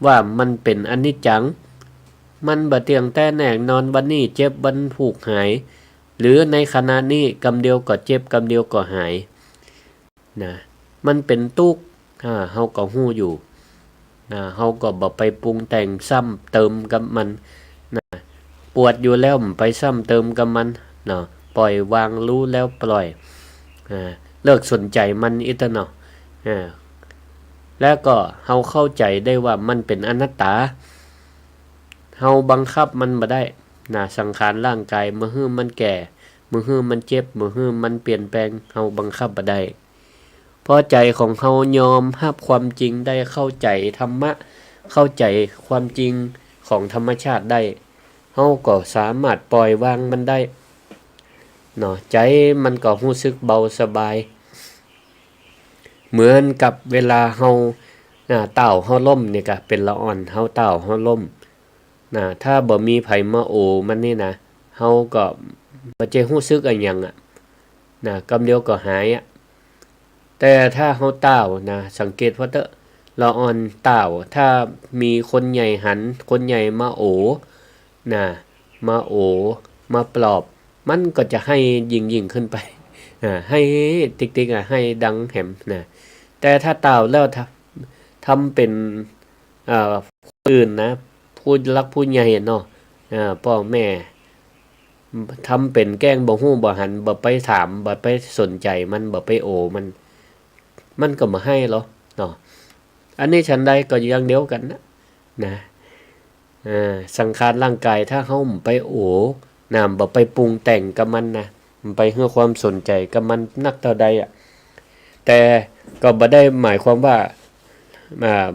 ว่ามันเป๋นอนิจจัง มันบ่เตี้ยงแต๊แน่นอน วันนี้เจ็บวันพูกหาย หรือในขณะนี้กำเดียวก็เจ็บกำเดียวก็หาย นะ มันเป๋นตุ๊กข์ อ่า เฮาก็ฮู้อยู่ นะ เฮาก็บ่ไปปรุงแต่งซ้ำเติมกับมัน นะ ปวดอยู่แล้วบ่ไปซ้ำเติมกับมัน เนาะ ปล่อยวาง รู้แล้วปล่อย อ่า เลิกสนใจ๋มันอี้เต๊อะเนาะ อ่า แล้วก็เฮาเข้าใจ๋ได้ว่ามันเป๋นอนัตตา เฮาบังคับมันบ่ได้ นะ สังขารร่างกาย บ่หื้อมันแก่ บ่หื้อมันเจ็บ บ่หื้อมันเปลี่ยนแปลง เฮาบังคับบ่ได้ พอใจ๋ของเฮายอมฮับความจริงได้ เข้าใจ๋ธรรมะ เข้าใจ๋ความจริงของธรรมชาติได้ เฮาก็สามารถปล่อยวางมันได้ เนาะ ใจ๋มันก็ฮู้สึกเบาสบาย เหมือนกับเวลาเฮา อ่า ต้าวเฮาล้มนี่ก่ะ เป๋นละอ่อน เฮาต้าวเฮาล้ม นะ ถ้าบ่มีใผมาโอมันนี่นะ เฮาก็บ่ใจ้ฮู้สึกอะหยังอะ นะ กำเดียวก็หายอะ แต่ถ้าเฮาต้าวนะ สังเกตผ่อเต๊อะ ละอ่อนต้าว ถ้ามีคนใหญ่หัน คนใหญ่มาโอ นะ มาโอ มาปลอบ มันก็จะไห้ยิ่งๆ ขึ้นไป อ่า ไห้ติ๊กๆ อ่ะ ไห้ดังแหมนะ แต่ถ้าต้าวแล้ว ถ้า ท ทำเป๋น เอ่อ คนอื่นนะ ผู้หลักผู้ใหญ่เนาะ อ่า ป้อแม่ ทำเป๋นแกล้งบ่ฮู้บ่หัน บ่ไปถาม บ่ไปสนใจ๋มัน บ่ไปโอมัน มันก็บ่ให้ลอเนาะ อันนี้ฉันใดก็อย่างเดียวกั๋นนะ นะ อ่า สังขารร่างกาย ถ้าเฮาบ่ไปโอนะ บ่ไปปรุงแต่งกับมันนะ บ่ไปหื้อความสนใจ๋กับมันนักเต้าใดอะ แต่ก็บ่ได้หมายความว่า อ่า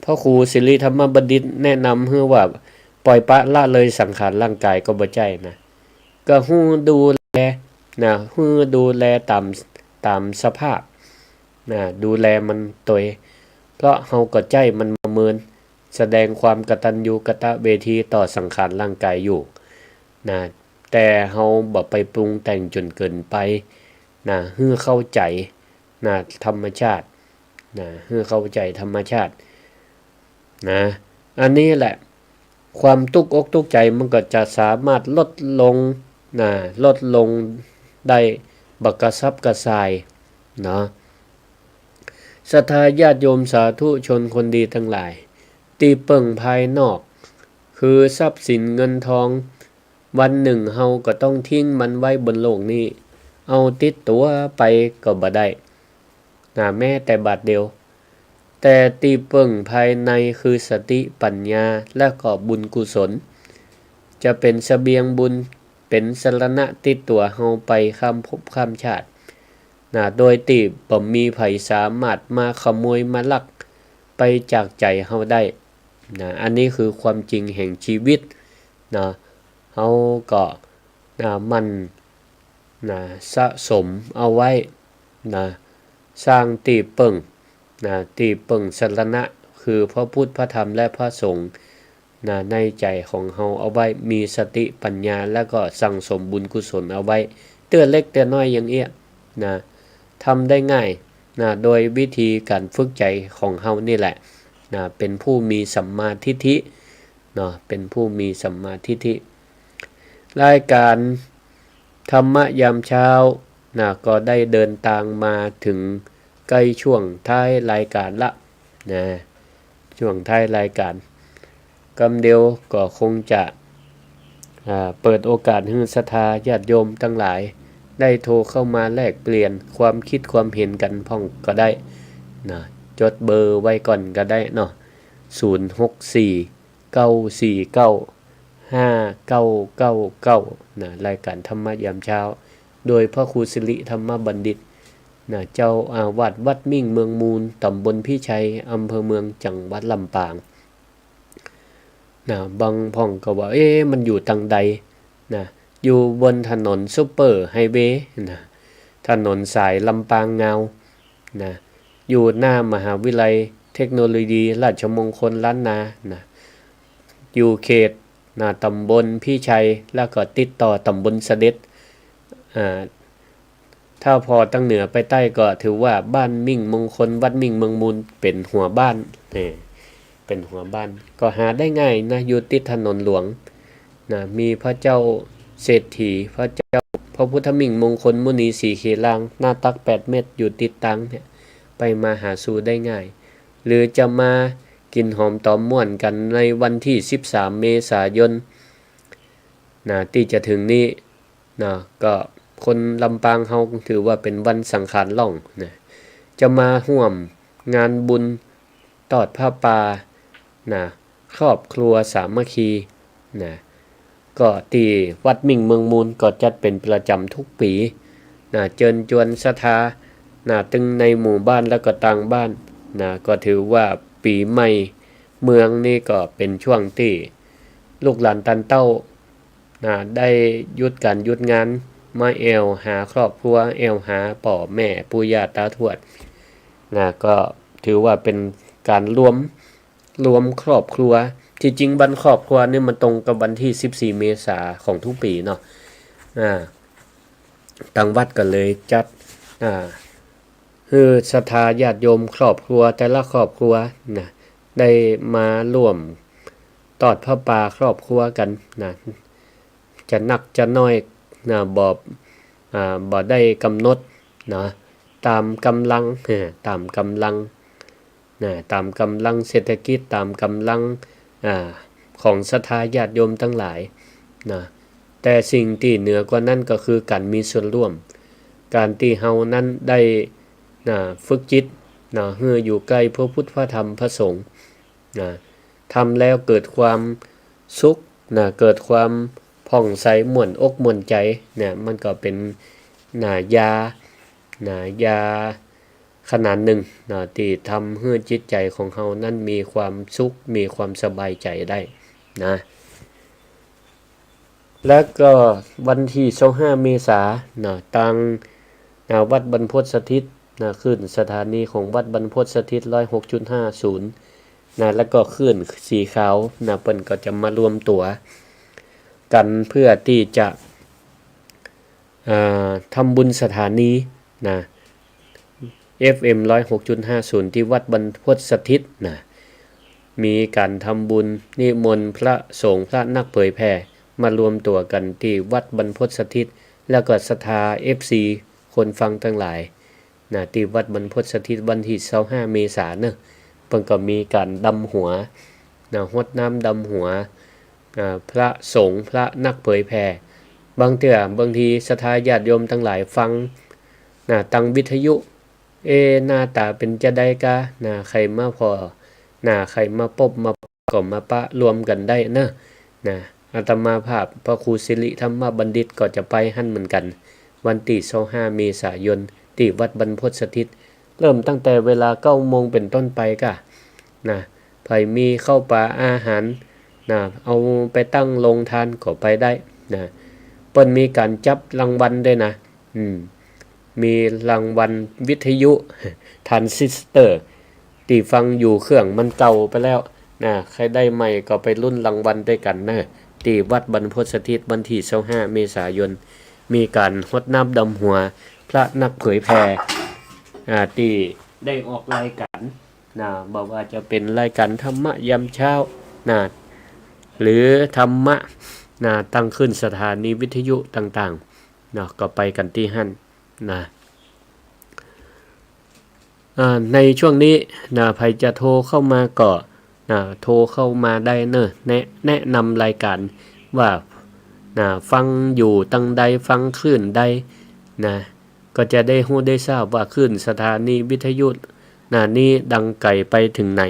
พระครูสิริธรรมบัณฑิตแนะนำหื้อว่า ป่อยปละละเลยสังขารร่างกายก็บ่ใจ้นะ ก็หื้อดูแลนะ หื้อดูแลต๋าม ต๋ามสภาพนะ ดูแลมันตวย เพราะเฮาก็ใจ๊มันมาเมิน แสดงความกตัญญูกตเวทีต่อสังขารร่างกายอยู่นะ แต่เฮาบ่ไปปรุงแต่งจ๋นเกินไปนะ หื้อเข้าใจ๋นะ ธรรมชาตินะ หื้อเข้าใจ๋ธรรมชาตินะ อันนี้แหละ ความตุ๊กอกตุ๊กใจ๋มันก็จะสามารถลดลงนะ ลดลงได้บักกระสับกระส่ายเนาะ ศรัทธาญาติโยมสาธุชนคนดีตังหลาย ตี้เปิ้งภายนอก คือทรัพย์สินเงินทอง วันนึ่งเฮาก็ต้องทิ้งมันไว้บนโลกนี้ เอาติดตั๋วไปก็บ่ได้นะ แม้แต่บาทเดียว แต่ตี้เปิ้งภายในคือสติปัญญา และก็บุญกุศล จะเป๋นเสบียงบุญ เป๋นสรณะติดตั๋วเฮาไปข้ามภพข้ามชาตินะ โดยตี้บ่มีใผสามารถมาขโมยมาลักไปจากใจ๋เฮาได้นะ อันนี้คือความจริงแห่งชีวิตนะ เฮาก็นะ หมั่นนะ สะสมเอาไว้นะ สร้างตี้เปิ้งนะ ตี้เปิ้งสรณะ คือพระพุทธ พระธรรม และพระสงฆ์นะ ในใจ๋ของเฮาเอาไว้ มีสติปัญญา แล้วก็สั่งสมบุญกุศลเอาไว้ เตื้อเล็กเตื้อน้อยอย่างเอี้ยนะ ทำได้ง่ายนะ โดยวิธีก๋านฝึกใจ๋ของเฮานี่แหละนะ เป๋นผู้มีสัมมาทิฏฐิเนาะ เป๋นผู้มีสัมมาทิฏฐิ รายก๋านธรรมะยามเช้านะ ก็ได้เดินตางมาเถิงใก้ช่วงท้ายรายก๋านละนะ ช่วงท้ายรายก๋าน กำเดียวก็คงจะ อ่า เปิดโอกาสหื้อศรัทธาญาติโยมตังหลาย ได้โทรเข้ามาแลกเปลี่ยนความคิดความเห็นกั๋นพ่องก็ได้นะ จดเบอร์ไว้ก่อนก็ได้เนาะ ศูนย์หกสี่ เก้าสี่เก้า ห้าเก้าเก้าเก้า นะ รายก๋านธรรมะยามเช้า โดยพระครูสิริธรรมบัณฑิต นะ เจ้าอาวาสวัดมิ่งเมืองมูล ต๋ำบลพิชัย อำเภอเมือง จังหวัดลำปาง นะ บางพ่องก็ว่า เอ๊ะ มันอยู่ตังใด นะ อยู่บนถนนซุปเปอร์ไฮเวย์ นะ ถนนสายลำปางงาว นะ อยู่หน้ามหาวิทยาลัยเทคโนโลยีราชมงคลล้านนา นะ อยู่เขต นะ ต๋ำบลพิชัย แล้วก็ติดต่อต๋ำบลเสด็จ อ่า ถ้าผ่อตังเหนือไปใต้ก็ถือว่าบ้านมิ่งมงคล วัดมิ่งเมืองมูล เป๋นหัวบ้าน นี่ เป๋นหัวบ้าน ก็หาได้ง่ายนะ อยู่ติดถนนหลวง นะ มีพระเจ้าเศรษฐี พระเจ้า พระพุทธมิ่งมงคลมุนีสีเขลาง หน้าตักแปดเมตร อยู่ติดตางเนี่ย ไปมาหาสู่ได้ง่าย หรือจะมากิ๋นหอมต๋อมม่วนกั๋นในวันตี้สิบสามเมษายน นะ ตี้จะเถิงนี้ นะ ก็คนลำปางเฮาถือว่าเป๋นวันสังขารล่อง นะ จะมาฮ่วมงานบุญตอดผ้าป่า นะ ครอบครัวสามัคคี นะ ก็ตี้วัดมิ่งเมืองมูลก็จัดเป๋นประจ๋ำทุกปี๋ นะ เจิญจวนศรัทธา นะ ตึงในหมู่บ้านแล้วก็ต่างบ้าน นะ ก็ถือว่าปี๋ใหม่เมืองนี่ก็เป๋นช่วงตี้ลูกหลานต้านเต้า นะ ได้หยุดก๋านหยุดงาน มาแอ่วหาครอบครัว แอ่วหาป้อแม่ปู่ย่าตาทวด นะ ก็ถือว่าเป๋นก๋านรวม รวมครอบครัว ตี้จริงวันครอบครัวนี่มันตรงกับวันตี้สิบสี่เมษาของทุกปี๋เนาะ อ่า ตางวัดก็เลยจัด อ่า หื้อศรัทธาญาติโยมครอบครัวแต่ละครอบครัว นะ ได้มาร่วมตอดผ้าป่าครอบครัวกั๋น นะ จะนักจะน้อย นะ บ่ อ่า บ่ได้ก๋ำหนด นะ ต๋ามก๋ำลัง เออ ต๋ามก๋ำลัง นะ ต๋ามก๋ำลังเศรษฐกิจ ต๋ามก๋ำลัง อ่า ของศรัทธาญาติโยมตังหลาย นะ แต่สิ่งตี้เหนือกว่านั้นก็คือก๋านมีส่วนร่วม ก๋านตี้เฮานั้นได้ นะ ฝึกจิต นะ หื้ออยู่ใก้พระพุทธ พระธรรม พระสงฆ์ นะ ทำแล้วเกิดความสุข นะ เกิดความผ่องใส ม่วนอกม่วนใจ๋ เนี่ย มันก็เป๋น นะ ยา นะ ยาขนาดนึ่ง นะ ตี้ทำหื้อจิตใจ๋ของเฮานั้นมีความสุข มีความสบายใจ๋ได้ นะ แล้วก็วันตี้ซาวห้าเมษา นะ ตาง นะ วัดบรรพตสถิต นะ คลื่นสถานีของวัดบรรพตสถิต ร้อยหกจุดห้าศูนย์ นะ แล้วก็คลื่นสีขาว นะ เปิ้นก็จะมารวมตั๋วกั๋นเพื่อตี้จะ อ่า ทำบุญสถานี นะ เอฟเอ็ม ร้อยหกจุดห้าศูนย์ ตี้วัดบรรพตสถิต นะ มีก๋านทำบุญ นิมนต์พระสงฆ์ พระนักเผยแผ่ มารวมตั๋วกั๋นตี้วัดบรรพตสถิต แล้วก็ศรัทธา เอฟซี คนฟังตังหลาย นะ ตี้วัดบรรพตสถิตวันตี้ซาวห้าเมษาเนาะ เปิ้นก็มีก๋านดำหัว นะ ฮดน้ำดำหัว อ่า พระสงฆ์ พระนักเผยแผ่ บางเตื้อ บางทีศรัทธาญาติโยมตังหลายฟัง นะ ตางวิทยุ เอ๊ะ หน้าต๋าเป๋นจาใดกา นะ ใค่มาผ่อ นะ ใค่มาปบมา ก็มาปะรวมกั๋นได้เนาะ นะ อาตมาภาพพระครูสิริธรรมบัณฑิตก็จะไปหั้นเหมือนกั๋น วันตี้ซาวห้าเมษายน ตี้วัดบรรพตสถิต เริ่มตั้งแต่เวลาเก้าโมงเป๋นต้นไปกา นะ ใผมีข้าวป๋าอาหาร นะ เอาไปตั้งโรงทานก็ไปได้ นะ เปิ้นมีก๋านจับรางวัลด้วยนะ อืม มีรางวัลวิทยุทรานซิสเตอร์ ตี้ฟังอยู่เครื่องมันเก่าไปแล้ว นะ ใผได้ใหม่ก็ไปลุ้นรางวัลด้วยกั๋นเนาะ ตี้วัดบรรพตสถิตวันตี้ซาวห้าเมษายน มีก๋านฮดน้ำดำหัวพระนักเผยแผ่ อ่า ตี้ได้ออกรายก๋าน นะ บ่ว่าจะเป๋นรายก๋านธรรมะยามเช้า นะ หรือธรรมะ นะ ตางคลื่นสถานีวิทยุต่างๆ นะ ก็ไปกั๋นตี้หั้น นะ อ่า ในช่วงนี้ นะ ใผจะโทรเข้ามาก็ นะ โทรเข้ามาได้เนาะ แนะ แนะนำรายก๋านว่า นะ ฟังอยู่ตางใด ฟังคลื่นใด นะ ก็จะได้ฮู้ได้ทราบว่าคลื่นสถานีวิทยุ นะ นี้ดังไกลไปเถิงไหน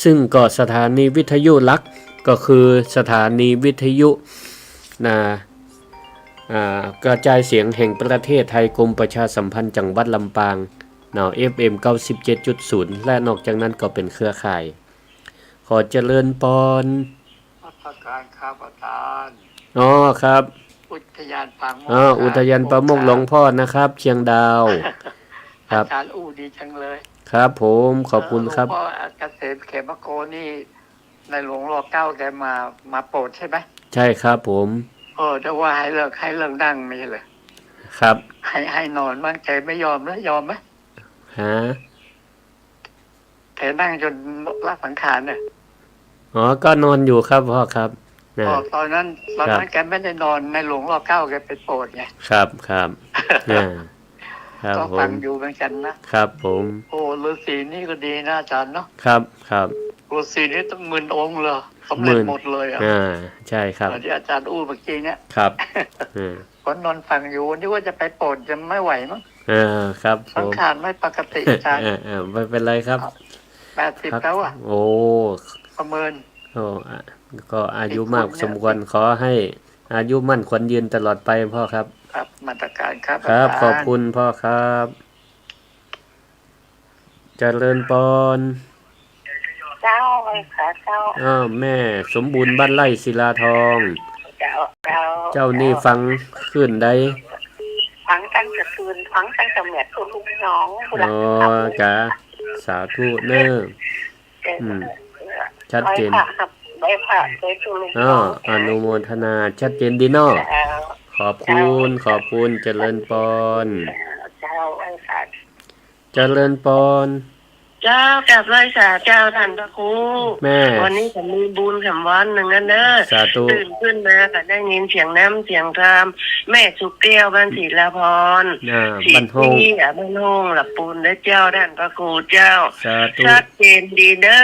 ซึ่งก็สถานีวิทยุหลักก็คือสถานีวิทยุ นะ อ่า กระจายเสียงแห่งประเทศไทย กรมประชาสัมพันธ์จังหวัดลำปาง เนาะ เอฟเอ็ม เก้าสิบเจ็ดจุดศูนย์ และนอกจากนั้นก็เป๋นเครือข่าย ขอเจริญปอน นมัสการครับอาจารย์ อ๋อ ครับ อุทยานป่าโมกข์ อ๋อ ครับ อุทยานป่าโมกข์ ครับ หลวงพ่อนะครับ เชียงดาว ครับ อาจารย์อู้ดีจังเลย ครับผม ขอบคุณครับ เออ หลวงพ่อเกษมเขมโกนี่ ในหลวงรอเก้าแกมา มาโปรดใช่ไหม ใช่ครับผม เออ แต่ว่าให้เลิก ให้เลิกนั่งไม่ใช่เหรอ ครับ ให้ ให้นอนบ้าง แกไม่ยอมแล้ว ยอมไหม ฮะ แกนั่งจนละสังขารเนี่ย อ๋อ ก็นอนอยู่ครับพ่อครับ นะ อ๋อ ตอนนั้น ตอนนั้น ครับ แกไม่ได้นอน ในหลวงรอเก้าแกไปโปรดไง ครับ ครับ อ่า ครับ ก็ฟัง ผม อยู่เหมือนกันนะ ครับผม โอ้ ฤๅษีนี่ก็ดีนะอาจารย์เนาะ ครับ ครับ ฤๅษีนี่ตั้งหมื่นองค์เลย สำเร็จ หมื่น หมดเลยอะ อ่า ใช่ครับ เหมือนที่อาจารย์อู้เมื่อกี้เนี่ย ครับ อ่า ก็นอนฟังอยู่ นึกว่าจะไปโปรด จะไม่ไหวมั้ง อ่า ครับผม สังขารไม่ปกติอาจารย์ เออ เออ ไม่เป็นไรครับ แปดสิบ ครับ แล้วอะ โอ้ ประเมิน โอ้ อ่ะ ก็อายุมากสมควร ขอให้อายุมั่นขวัญยืนตลอดไปพ่อครับ ครับ นมัสการครับ ครับ อาจารย์ ขอบคุณพ่อครับ เจริญปอน เจ้า ไหว้พระเจ้า อ้าว แม่สมบูรณ์บ้านไร่ศิลาทอง เจ้า เจ้า เจ้านี่ เจ้า ฟังคลื่นใด ฟังตั้งแต่คืน ฟังตั้งแต่เมียดตุลุงน้อง อ๋อ ครับ กะ สาธุเน้อ เจ้า อืม ชัดเจน ไหว้พระครับ ไหว้พระ ไหว้ตุลุง อ๋อ น้อง อนุโมทนา ชัดเจนดีเนาะ เจ้า ขอบคุณ เจ้า ขอบคุณ เจริญปอน เจ้า ไหว้พระ เจริญปอน เจ้า กราบไหว้สาเจ้าต้านพระครู แม่ วันนี้ก็มีบุญแถมวันนึ่งนะเน่อ สาธุ ตื่นขึ้นมาก็ได้ยินเสียงน้ำเสียงธรรม แม่สุแก้วบ้านศิลาภรณ์ อ่า ศรี บ้านโฮ่ง ตี้ อ่า บ้านโฮ่งละปูนเด้อเจ้าต้านพระครูเจ้า สาธุ ชัดเจนดีเน่อ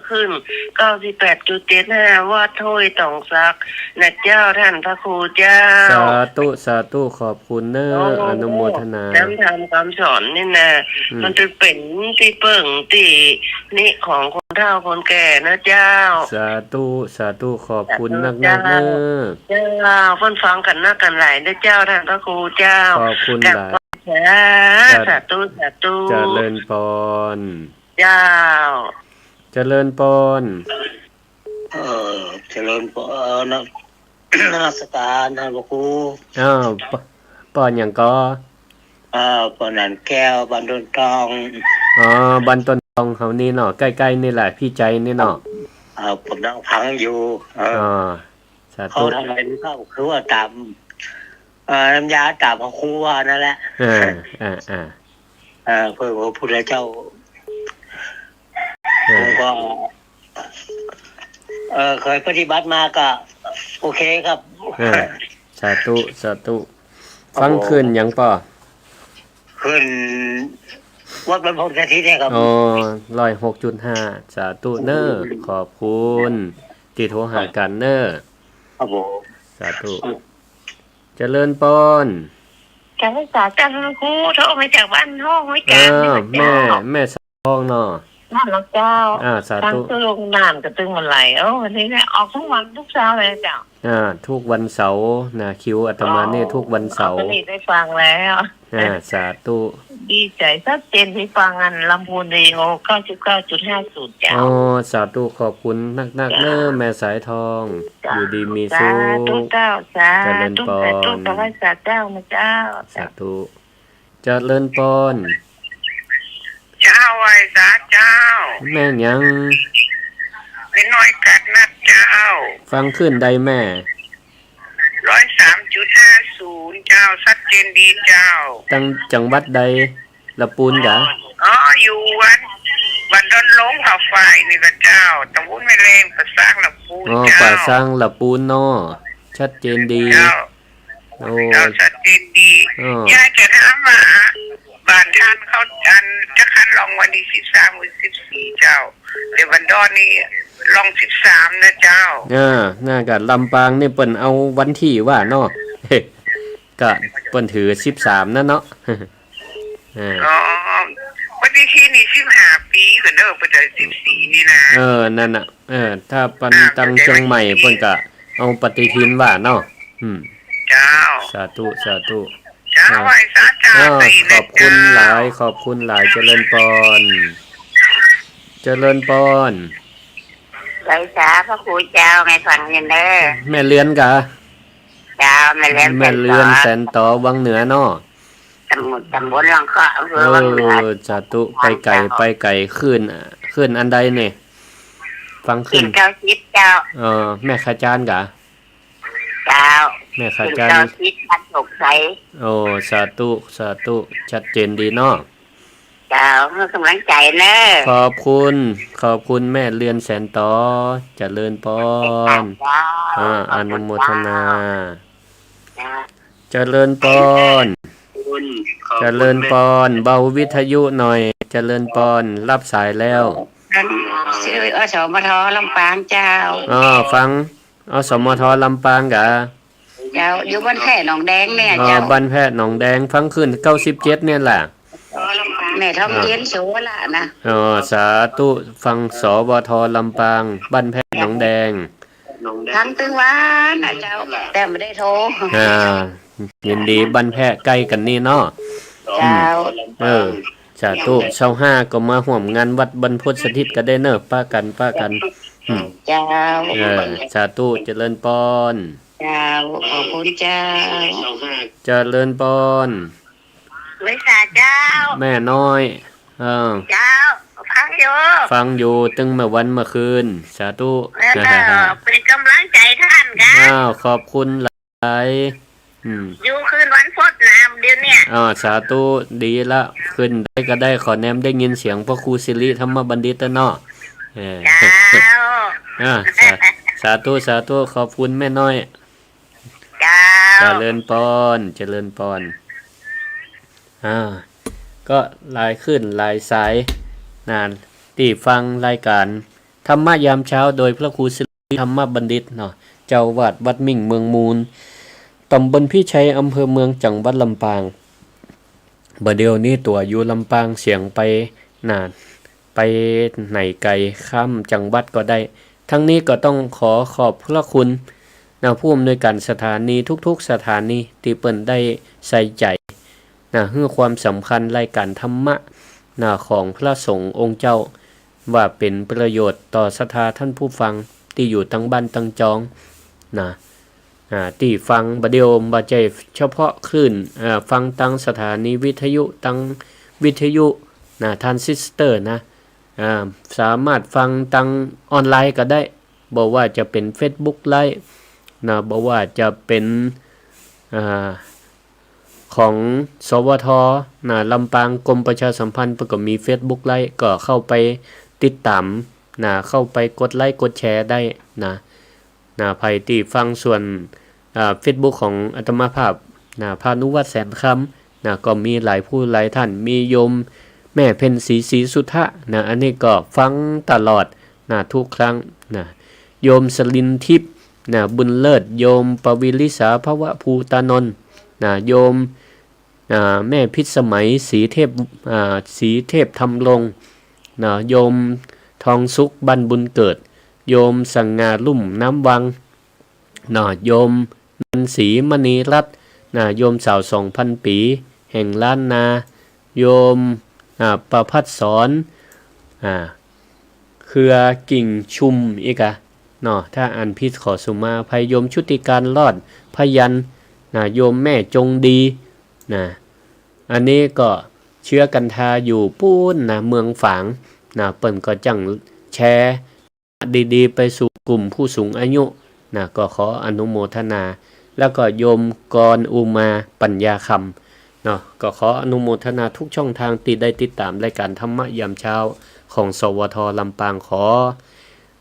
ขึ้น เก้าสิบแปดจุดเจ็ดห้า วัดห้วยตองสัก นะเจ้าต้านพระครูเจ้า สาธุ สาธุ ขอบคุณเน่อ โอ้ อนุโมทนา น้ำธรรมคำสอนนี่นะ อืม มันจะเป๋นตี้เปิ้งตี้นี่ของคนเฒ่าคนแก่นะเจ้า สาธุ สาธุ ขอบคุณนักๆ เน่อ เจ้า เปิ้นฟังกั๋นนักกั๋นหลายนะเจ้าต้านพระครูเจ้า ขอบคุณหลาย กราบไหว้สา สาธุ สาธุ เจริญปอน เจ้า เจริญปอน เออ เจริญปอน เออ นะ นมัสการต้านพระครู อ้าว ป- ปอนหยังก่อ เออ ปอนหนานแก้ว บ้านต้นตอง อ๋อ บ้านต้นตองเฮานี่เนาะ ใก้ๆ นี่แหละ ปี้ใจ๋นี่เนาะ เออ ผมนั่งฟังอยู่ เออ อ๋อ สาธุ เขาทำอะไรไม่เข้า คือว่าต๋าม เอ่อ น้ำยาต๋ามพระครูว่านั่นแหละ เออ เออ เออ เออ เพื่อพระพุทธเจ้า เออ ผมก็ เอ่อ เคยปฏิบัติมาก็ โอเคครับ เออ สาธุ สาธุ ครับผม ฟังคลื่นหยังปอ คลื่นวัดบรรพตสถิตเนี่ยครับ อ๋อ ร้อยหกจุดห้า สาธุเน่อ ขอบคุณ ตี้โทรหากั๋นเน่อ ครับผม สาธุ เจริญปอน กราบไหว้สาเจ้าต้านพระครู โทรมาจากบ้านโฮ่งห้วยกลาง อ้าว นี่แหละเจ้า แม่ แม่สายทองเนาะ นั่นแหละเจ้า อ่า สาธุ ตั้งแต่ลงนานก็ตึงวันไหล เออ วันนี้เนี่ยออกทุกวันทุกเช้าเลยเจ้า อ่า ทุกวันเสาร์นะ คิวอาตมานี่ อ๋อ ทุกวันเสาร์ เอาไปได้ฟังแล้ว อ่า สาธุ ดีใจ๋ ชัดเจนตี้ฟังอันลำพูนเรดิโอ เก้าสิบเก้าจุดห้าศูนย์ เจ้า อ๋อ สาธุ ขอบคุณนักๆ เน่อ แม่สายทอง เจ้า อยู่ดีมีสุข สาธุเจ้า สาธุ เจริญปอน สาธุ กราบไหว้สาเจ้านะเจ้า สาธุ เจริญปอน เจ้า ไหว้สาเจ้า แม่หยัง แม่น้อยกาดนัดเจ้า ฟังคลื่นใดแม่ ร้อยสามจุดห้าศูนย์ เจ้า ชัดเจนดีเจ้า ตังจังหวัดใด ละปูนกา อ๋อ อยู่บ้าน บ้านดอนหลงเขาฝ่ายนี่กาเจ้า ตำบลแม่แลง ป่าซางละปูน อ๋อ เจ้า ป่าซางละปูนเนาะ ชัดเจนดี เจ้า โอ้ เจ้า ชัดเจนดี อ๋อ อยากจะถามว่า บ้านต้านเขา อัน จะคัดลองวันตี้สิบสามหรือสิบสี่เจ้า แต่บ้านดอนนี่ลองสิบสามนะเจ้า เออ นั่นกา ลำปางนี่เปิ้นเอาวันตี้ว่าเนาะ กาเปิ้นถือสิบสามนั่นเนาะ เออ อ๋อ ปฏิทินนี่สิบห้าปี๋ก่อเน่อ เปิ้นจะสิบสี่นี่นะ เออ นั่นน่ะ เออ ถ้าปัน อ่า ตังเจียงใหม่เปิ้นกาเอาปฏิทินว่าเนาะ อืม เจ้า สาธุ สาธุ เจ้า อ่า ไหว้สาเจ้า อ่า ใส่นะ ขอบคุณหลาย เจ้า ขอบคุณหลาย เจริญปอน เจริญปอน ไหว้สาพระครูเจ้า แม่ฟังอยู่เน่อ แม่เรือนกา เจ้า แม่เรือน แม่เรือนแสนต๋อ แสนต๋อ วังเหนือเนาะ ตำบล ตำบลหลวงเคาะ อำเภอวังเหนือ เออ สาธุ ไปไก๋ เจ้า ไปไก๋ คลื่น คลื่นอันใดเนี่ย ฟังคลื่น คลื่นเก้าสิบเจ้า เออ แม่ขจารย์กา เจ้า แม่ขจารย์ คลื่นเก้าสิบ บ้านโศกชัย โอ้ สาธุ สาธุ ชัดเจนดีเนาะ เจ้า หื้อกำลังใจ๋เน่อ ขอบคุณ ขอบคุณแม่เรือนแสนต๋อ เจริญปอน เจ้า อ่า ขอบคุณ อนุโมทนา เจ้า เจ้า เจริญปอน ขอบคุณ เจริญปอน เบาวิทยุหน่อย เจริญปอน รับสายแล้ว ชื่อ อสมท ลำปางเจ้า อ๋อ ฟัง อสมท ลำปางกา เจ้า อยู่บ้านแพะหนองแดงเนี่ย อ๋อ เจ้า บ้านแพะหนองแดง ฟังคลื่นเก้าสิบเจ็ดเนี่ยแหละ แม่ทองเย็น โสระนะ อ๋อ สาธุ ฟัง สวท ลำปาง บ้านแพะหนองแดง ฟังตึงวันนะเจ้า แต่บ่ได้โทร อ่า ยินดี บ้านแพะใก้กั๋นนี่เนาะ เจ้า อืม เออ สาธุ ซาวห้าก็มาฮ่วมงานวัดบรรพตสถิตก็ได้เน่อ ปะกั๋น ปะกั๋น อืม เจ้า เออ สาธุ เจริญปอน เจ้า ขอบคุณเจ้า เจริญปอน ไหว้สาเจ้า แม่น้อย เออ เจ้า ฟังอยู่ ฟังอยู่ ตึงเมื่อวันเมื่อคืน สาธุ นั่นแหละ เป๋นกำลังใจ๋ต้านกา อ้าว ขอบคุณหลาย อืม อยู่คืนวันพุธนะ เดี๋ อยู่เนี่ย อ่า สาธุ ดีละ ขึ้นได้ก็ได้ ขอแหนมได้ยินเสียงพระครูสิริธรรมบัณฑิตแล้วเนาะ เออ เจ้า อ่า สา สาธุ สาธุ ขอบคุณแม่น้อย เจ้า เจริญปอน เจริญปอน อ่า ก็หลายคลื่นหลายสายนะ ตี้ฟังรายก๋านธรรมะยามเช้า โดยพระครูสิริธรรมบัณฑิตเนาะ เจ้าอาวาสวัดมิ่งเมืองมูล ตำบลพิชัย อำเภอเมือง จังหวัดลำปาง บ่าเดี่ยวนี้ตั๋วอยู่ลำปาง เสียงไปนะ ไปไหนไกล ข้ามจังหวัดก็ได้ ทั้งนี้ก็ต้องขอขอบพระคุณนะ ผู้อำนวยการสถานีทุกๆสถานี ตี้เปิ้นได้ใส่ใจ๋นะ หื้อความสำคัญรายก๋านธรรมะนะ ของพระสงฆ์องค์เจ้า ว่าเป๋นประโยชน์ต่อศรัทธาท่านผู้ฟังตี้อยู่ตังบ้านตังจองนะ อ่า ตี้ฟังบ่าเดี่ยว บ่ใจ้เฉพาะคลื่น อ่า ฟังตังสถานีวิทยุ ตังวิทยุนะ ทรานซิสเตอร์นะ อ่า สามารถฟังตังออนไลน์ก็ได้ บ่ว่าจะเป๋นเฟซบุ๊กไลฟ์นะ บ่ว่าจะเป๋น อ่า ของ สวท นะ ลำปาง กรมประชาสัมพันธ์ เปิ้นก็มีเฟซบุ๊กไลฟ์ ก็เข้าไปติดต๋ามนะ เข้าไปกดไลค์กดแชร์ได้นะ นะ ใผตี้ฟังส่วน อ่า เฟซบุ๊กของอาตมาภาพนะ พานุวัฒน์แสนคำนะ ก็มีหลายผู้หลายท่าน มีโยมแม่เพ็ญศรี ศรีสุทธะนะ อันนี้ก็ฟังตลอดนะ ทุกครั้งนะ โยมสลินทิพย์นะ บุญเลิศ โยมปวีริสา ภวภูตานนท์นะ โยม อ่า แม่พิษสมัย ศรีเทพ อ่า ศรีเทพธำรงค์นะ โยมทองสุข บ้านบุญเกิด โยมสง่า ลุ่มน้ำวังนะ โยมนันศรี มณีรัตน์นะ โยมสาวสองพันปี๋ แห่งล้านนา โยม อ่า ประภัสสร อ่า เครือกิ่งชุม อีกอะเนาะ ถ้าอ่านผิดขอสุมาอภัย โยมชุติการ รอดพยัญชนะ โยมแม่จงดีนะ อันนี้ก็เชื้อกันทาอยู่ปู๊นนะ เมืองฝางนะ เปิ้นก็จั้งแชร์ดีๆ ไปสู่กลุ่มผู้สูงอายุนะ ก็ขออนุโมทนา แล้วก็โยมกรอุมา ปัญญาคำเนาะ ก็ขออนุโมทนาทุกช่องทางตี้ได้ติดต๋ามรายก๋านธรรมะยามเช้าของ สวท ลำปาง ขอ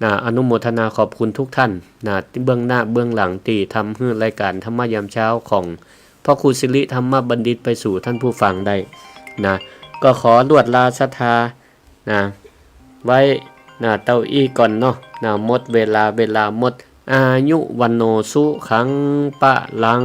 นะ อนุโมทนาขอบคุณทุกท่านนะ เบื้องหน้าเบื้องหลังตี้ทำหื้อรายก๋านธรรมะยามเช้าของพระครูสิริธรรมบัณฑิตไปสู่ท่านผู้ฟังได้นะ ก็ขอลวดลาศรัทธานะ ไว้นะ เต้าอี้ก่อนเนาะนะ หมดเวลา เวลาหมด อายุ วัณโณ สุขัง พลัง